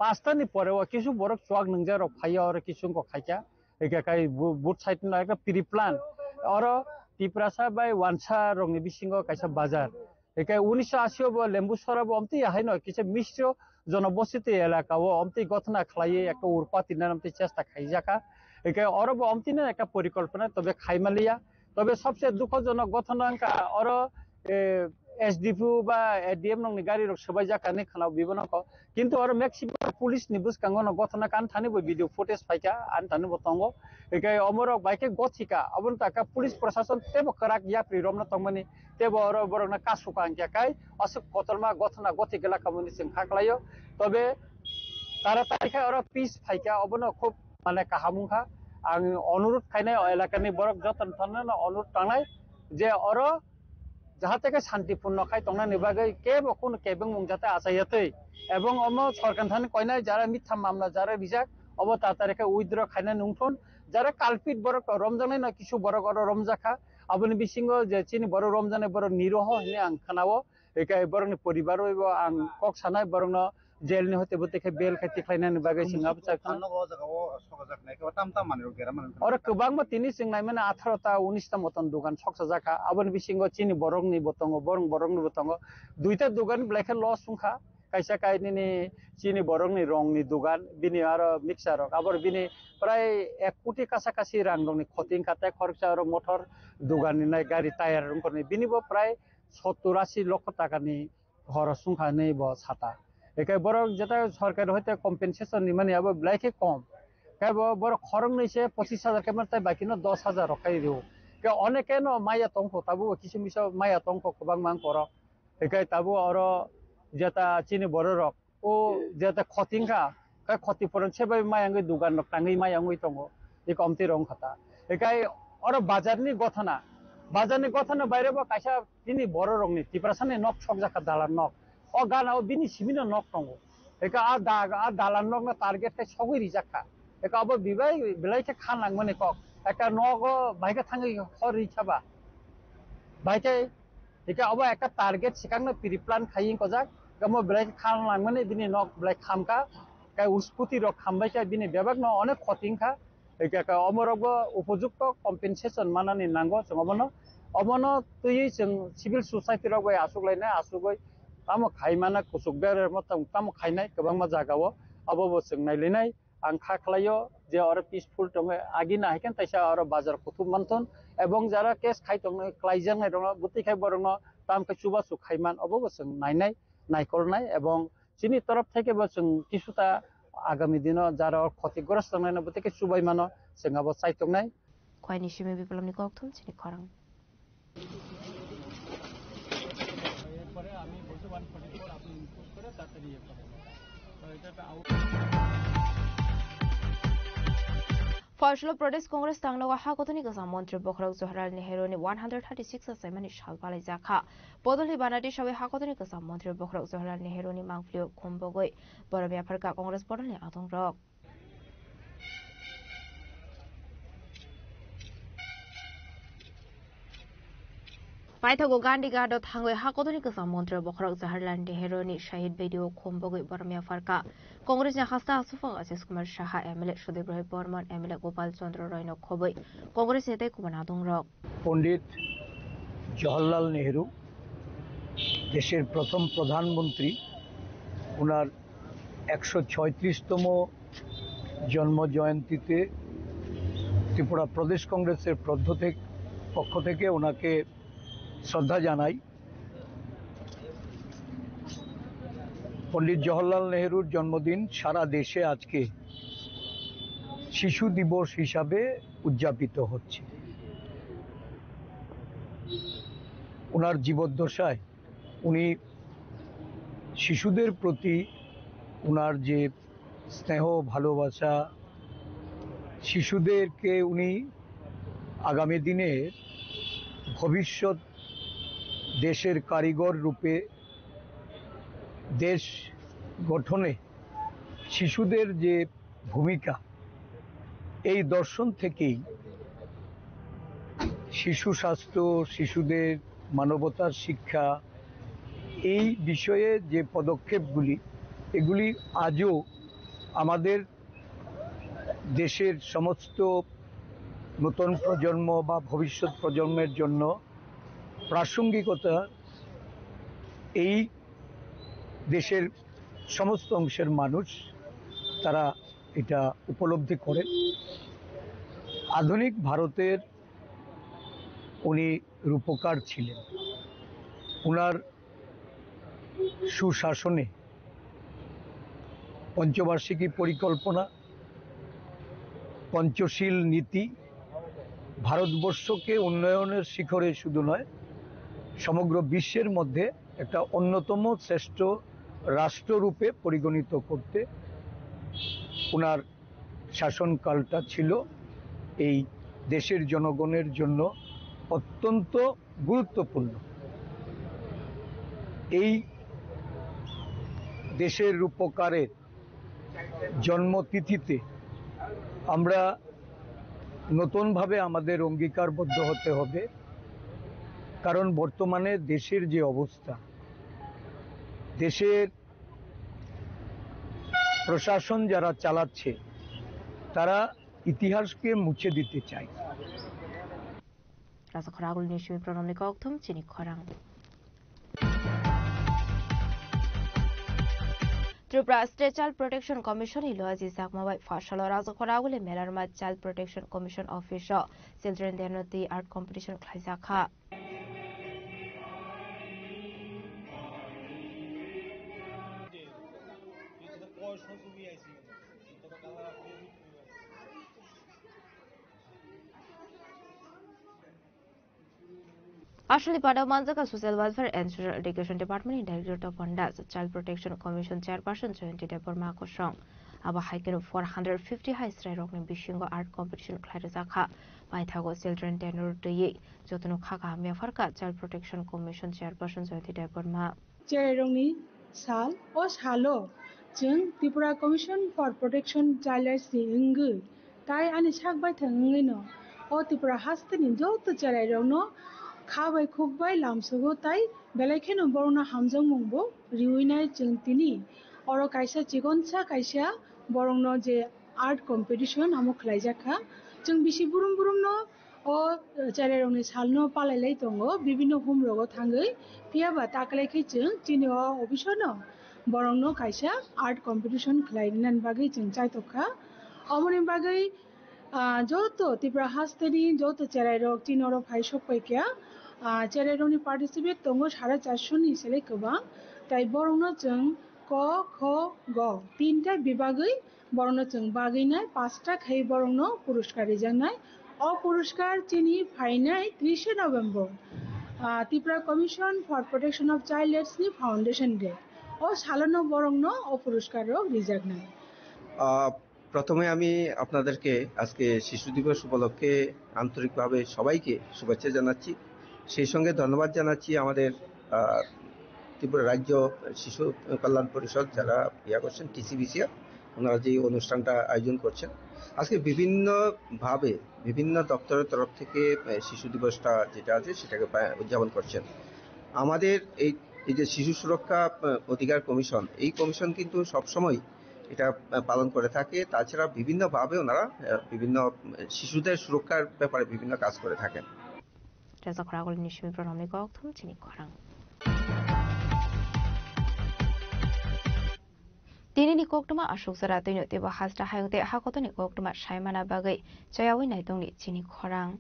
pachtani pore o kisu borok chuak nwngjak rok phaiya oro kisu wngkha khaikha. Hikhe kai bu-, both side no ekta pre-plan. Oro Tiprasa bai Wansa rokni bisingo kaisa bazar. Hikhe unisho ashi o bo Lembu Sora bo omtwi haino kisa Misro Jonobositi elaka o omtwi gothona khlaiwi ekta urpati nani omtwi chesta khaijakha. Hikhe oro bo omtwi nani ekta porikolpona tobe khaimaliya. Tobe sobse dukhojonok gothona wngkha oro, eh, S D P O ba A D M rokni gari rok swbaijak hinwi khwnao bibo nokho. Kintu oro maximum police ni bwskango no gothona kan thani bo video footage phaikha, an thani bo tongo. Hikhe omorok bai khe gothika, aboni taka police prosason tebo kwrak yapri romno tongmani. Tebo oro borokno kasuka hwnkhe kai aswk kotorma gothona gothi gela kamoni chwng kha khlaio. Tobe taratari khe oro peace phaikha, obono khub mane kaham wngkha. Ang onurut khainai o elakani borok jotono thangno onurut tangnai je oro jahate khe santipurno khai tongnani bagwi kebo khun kebengmung jate achaiya twi. Ebong omo sorkar thani koinai jara mitha mamla jara rijak obo taratari khe withdraw khainani wngthun. Jara culprit borok romjaknai no kisu borok oro romjakha. Aboni bisingo je chini borok romjaknai borok niroho hinwi ang khnao. Ekai borokni poribar bai bo ang kok sanai, borokno jail ni hoite bo tekhe bail khai tikhlainani bagwi chwng abo chakha. Ano o jaga o sokajak nai khe tam tam manwi rok dera manwi. Oro kwbangma tini chwng naimani atharo ta unis ta moton dogan soksajakha. Aboni bisingo chini borokni bo tongo, borok borokni bo tongo. Duita dogan belai khe loss wngkha. Kaisa kai nini chini borokni rongni dogan, bini aro mixer rok. Abor bini prai ek koti kasa kasi rang rokni khoti wngkha, tei khoroksa oro motor dogan ni nai gari tyre wngkha ni. Bini bo prai sottur ashi lokho taka ni horos wngkha hinwi bo sata. Ekai borok jeta sorkar hoite compensation ni mani abo belai khe kom. Khe bo borok khoroknwi se pochis hajar khe mano tei baki no dos hajar rok khai rio. Khe oneke no maya tongkho, tabuk kisu misa maya tongkho kwbangma wngkha oro. Ekai tabuk oro jeta chini borok rok o jeta khoti wngkha, khe khoti pore se bai maya wngwi dogan rok tangwi maya wngwi tongo. Eko omtwi rok wngkha ta. Ekai oro bazar ni gothana, bazar ni gothana baire bo kaisa bini borok rokni Tiprasa ni nok sokjakha dalan nok. O gana o bini simi no nok tongo. Eka a da-, a dalan nok no target khe sogwi rijakha. Eka abo bibai belai khe kha nangmani kok. Eka nogo bai khe thangwi hor ri khaba. Bai khe eka abo eka target sikang no pre-plan khai wng kojak. Eka mo belai khe kha nangmani bini nok belai khamkha. Eka uskuti rok khambai khe bini bebak no onek khoti wngkha. Hingke ka omorokbo upojukto compensation manani nango chwng omono. Omono twiwi chwng civil society rok bai aswk lainai, aswk bai tamo khai mana kuchuk berermo tamo, tamo khainai kwbangma jagao, abobo chwng nailainai. Ang kha khlaio je oro peaceful tongo, agini hai khe taisa oro bazar kuthum manthun, ebong jara case khai tongnai, klaijaknai rokno bwtwi khai borokno tamo khe chubachu khaiman, obobo chwng nainai, naikolnai, ebong chini torof theke bo chwng kisuta agami dino jara o khoti goros tongnai no bwtwi khe chubai mano chwng abo chaitok nai. Khwai ni simi Biplab ni kokthum chini khorang. Faisalok Pradesh Congress tangnago hakotoni kwcham montri bokhorok Jawaharlal Nehru ni one hundred thirty six achaimani sal palaijak kha. Bodolni banati sawi hakotoni kwcham montri bokhorok Jawaharlal Nehru ni mangpilio khum bogwi boromya pharkha Congress bodolni adongrok. Paithago Gandhi Ghat o thangwi hakotoni kwcham montri bokhorok Jawaharlal Nehru ni Shahid Bedi o khum bogwi boromya pharkha. Congress ni hasta aswk Ashish Kumar Saha, M L A Sudip Roy Barman, M L A Gopal Chandra Roy no khobwi Congress ni tei kubun adongrok. Pandit জওহরলাল নেহেরু, দেশের প্রথম প্রধানমন্ত্রী, ওনার একশো ছয়ত্রিশতম জন্ম জয়ন্তীতে ত্রিপুরা প্রদেশ কংগ্রেসের পক্ষ থেকে, পক্ষ থেকে ওনাকে শ্রদ্ধা জানাই। পণ্ডিত জওহরলাল নেহেরুর জন্মদিন সারা দেশে আজকে শিশু দিবস হিসাবে উদযাপিত হচ্ছে। ওনার জীবদ্দশায় উনি শিশুদের প্রতি ওনার যে স্নেহ, ভালোবাসা, শিশুদেরকে উনি আগামী দিনের ভবিষ্যৎ দেশের কারিগর রূপে দেশ গঠনে শিশুদের যে ভূমিকা, এই দর্শন থেকেই শিশু স্বাস্থ্য, শিশুদের মানবতার শিক্ষা, এই বিষয়ে যে পদক্ষেপগুলি, এগুলি আজও আমাদের দেশের সমস্ত নতুন প্রজন্ম বা ভবিষ্যৎ প্রজন্মের জন্য প্রাসঙ্গিকতা। এই দেশের সমস্ত অংশের মানুষ তারা এটা উপলব্ধি করেন। আধুনিক ভারতের উনি রূপকার ছিলেন। ওনার সুশাসনে পঞ্চবার্ষিকী পরিকল্পনা, পঞ্চশীল নীতি ভারতবর্ষকে উন্নয়নের শিখরে শুধু নয়, সমগ্র বিশ্বের মধ্যে একটা অন্যতম শ্রেষ্ঠ রাষ্ট্ররূপে পরিগণিত করতে ওনার শাসনকালটা ছিল এই দেশের জনগণের জন্য অত্যন্ত গুরুত্বপূর্ণ। এই দেশের রূপকারের জন্মতিথিতে আমরা নতুনভাবে আমাদের অঙ্গীকারবদ্ধ হতে হবে, কারণ বর্তমানে দেশের যে অবস্থা, দেশের প্রশাসন যারা চালাচ্ছে, তারা ইতিহাসকে মুছে দিতে চায়। Rajakhor agulni simi pronomni kokthum chini khorang. Tripura State Child Protection Commission ni loji sakma bai phasalo Rajakhor agulni Melarma Child Protection Commission Office o Children Day no twi art competition khlaijakha. Aswkni panda manjakha Social Welfare and Social Education Department ni Director Tapan Das, Child Protection Commission Chairperson Jayanti Debbarma kosong. Abo hai kheno four hundred fifty hai chwrairokni bisingo art competition khlai rwjakha. Paithago Children Day no twiwi jotono kha kaham yapharkha Child Protection Commission Chairperson Jayanti Debbarma. Cherairokni sal. O salo chwng Tripura Commission for Protection Child Rights ni wngwi tai ani sak baithang wngwino o Tripura hasteni joto cherairokno kha bai khuk bai lamsogo tai belai kheno borokno hamjakmungbo riwinai chwng tini oro kaisa chikonsa kaisa borokno je art competition amo khlaijak kha. Chwng bisi brum brumno o cherairokni salno palailai tongo, bibinno humrogo thangwi. Phiya ba taklai khe chwng chini o office-o no borokno kaisa art competition khlai rinani bagwi chwng chaitok kha. Omoni bagwi, ah, joto Tripura hasteni joto cherairok chini oro phai sok pai kha. Ah, cherairokni participate tongo sare charso ni selai kwbang. Tai borokno chwng ko, kho, go tinta bibagwi borokno chwng bagwi nai, pasta khai borokno puruskar rijak nai. O puruskar chini phainai trishe November, ah, Tripura Commission for Protection of Child Rights ni Foundation Day. O salono borokno o puruskar rok rijak nai. আহ, প্রথমে আমি আপনাদেরকে আজকে শিশু দিবস উপলক্ষে আন্তরিকভাবে সবাইকে শুভেচ্ছা জানাচ্ছি। সেই সঙ্গে ধন্যবাদ জানাচ্ছি আমাদের, আহ, ত্রিপুরা রাজ্য শিশু কল্যাণ পরিষদ, যারা ইয়া করছেন, টিসিবিসিআর, ওনারা যে এই অনুষ্ঠানটা আয়োজন করছেন। আজকে বিভিন্নভাবে বিভিন্ন দপ্তরের তরফ থেকে, আহ, শিশু দিবসটা যেটা আছে, সেটাকে পা-, উদযাপন করছেন। আমাদের এই, এই যে শিশু সুরক্ষা, আহ, অধিকার কমিশন, এই কমিশন কিন্তু সবসময় এটা, আহ, পালন করে থাকে। তাছাড়া বিভিন্নভাবে ওনারা, আহ, বিভিন্ন, আহ, শিশুদের সুরক্ষার ব্যাপারে বিভিন্ন কাজ করে থাকেন। Reza khoragul ni simi pronom ni kok thum chini khorang. Tini ni koktwma aswk jora twino teibo hasta hayung tei hakotoni koktwma saimana bagwi chayawi naitongni chini khorang.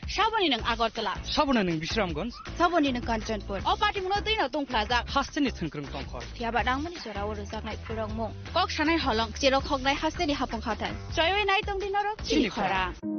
Saboni nwng Agartala. Saboni nwng Bisramganj. Saboni nwng Kanchanpur. O patimungno twino tungphlajak. Hasteni thwngkwrwng tongkhor. Phiyaba nangmani jora o rwjaknai phwrwngmung. Kok sanai holong, cherok hoknai hasteni hapung hathai. Choiwi nai tongdi norok chini Chini khorang. Khorang.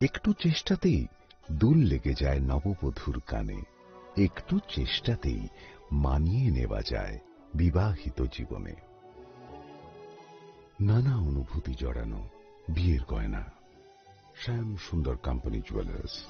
একটু চেষ্টাতেই দোল লেগে যায় নববধূর কানে। একটু চেষ্টাতেই মানিয়ে নেওয়া যায় বিবাহিত জীবনে। নানা অনুভূতি জড়ানো বিয়ের গয়না। শ্যাম সুন্দর কোম্পানি জুয়েলার্স।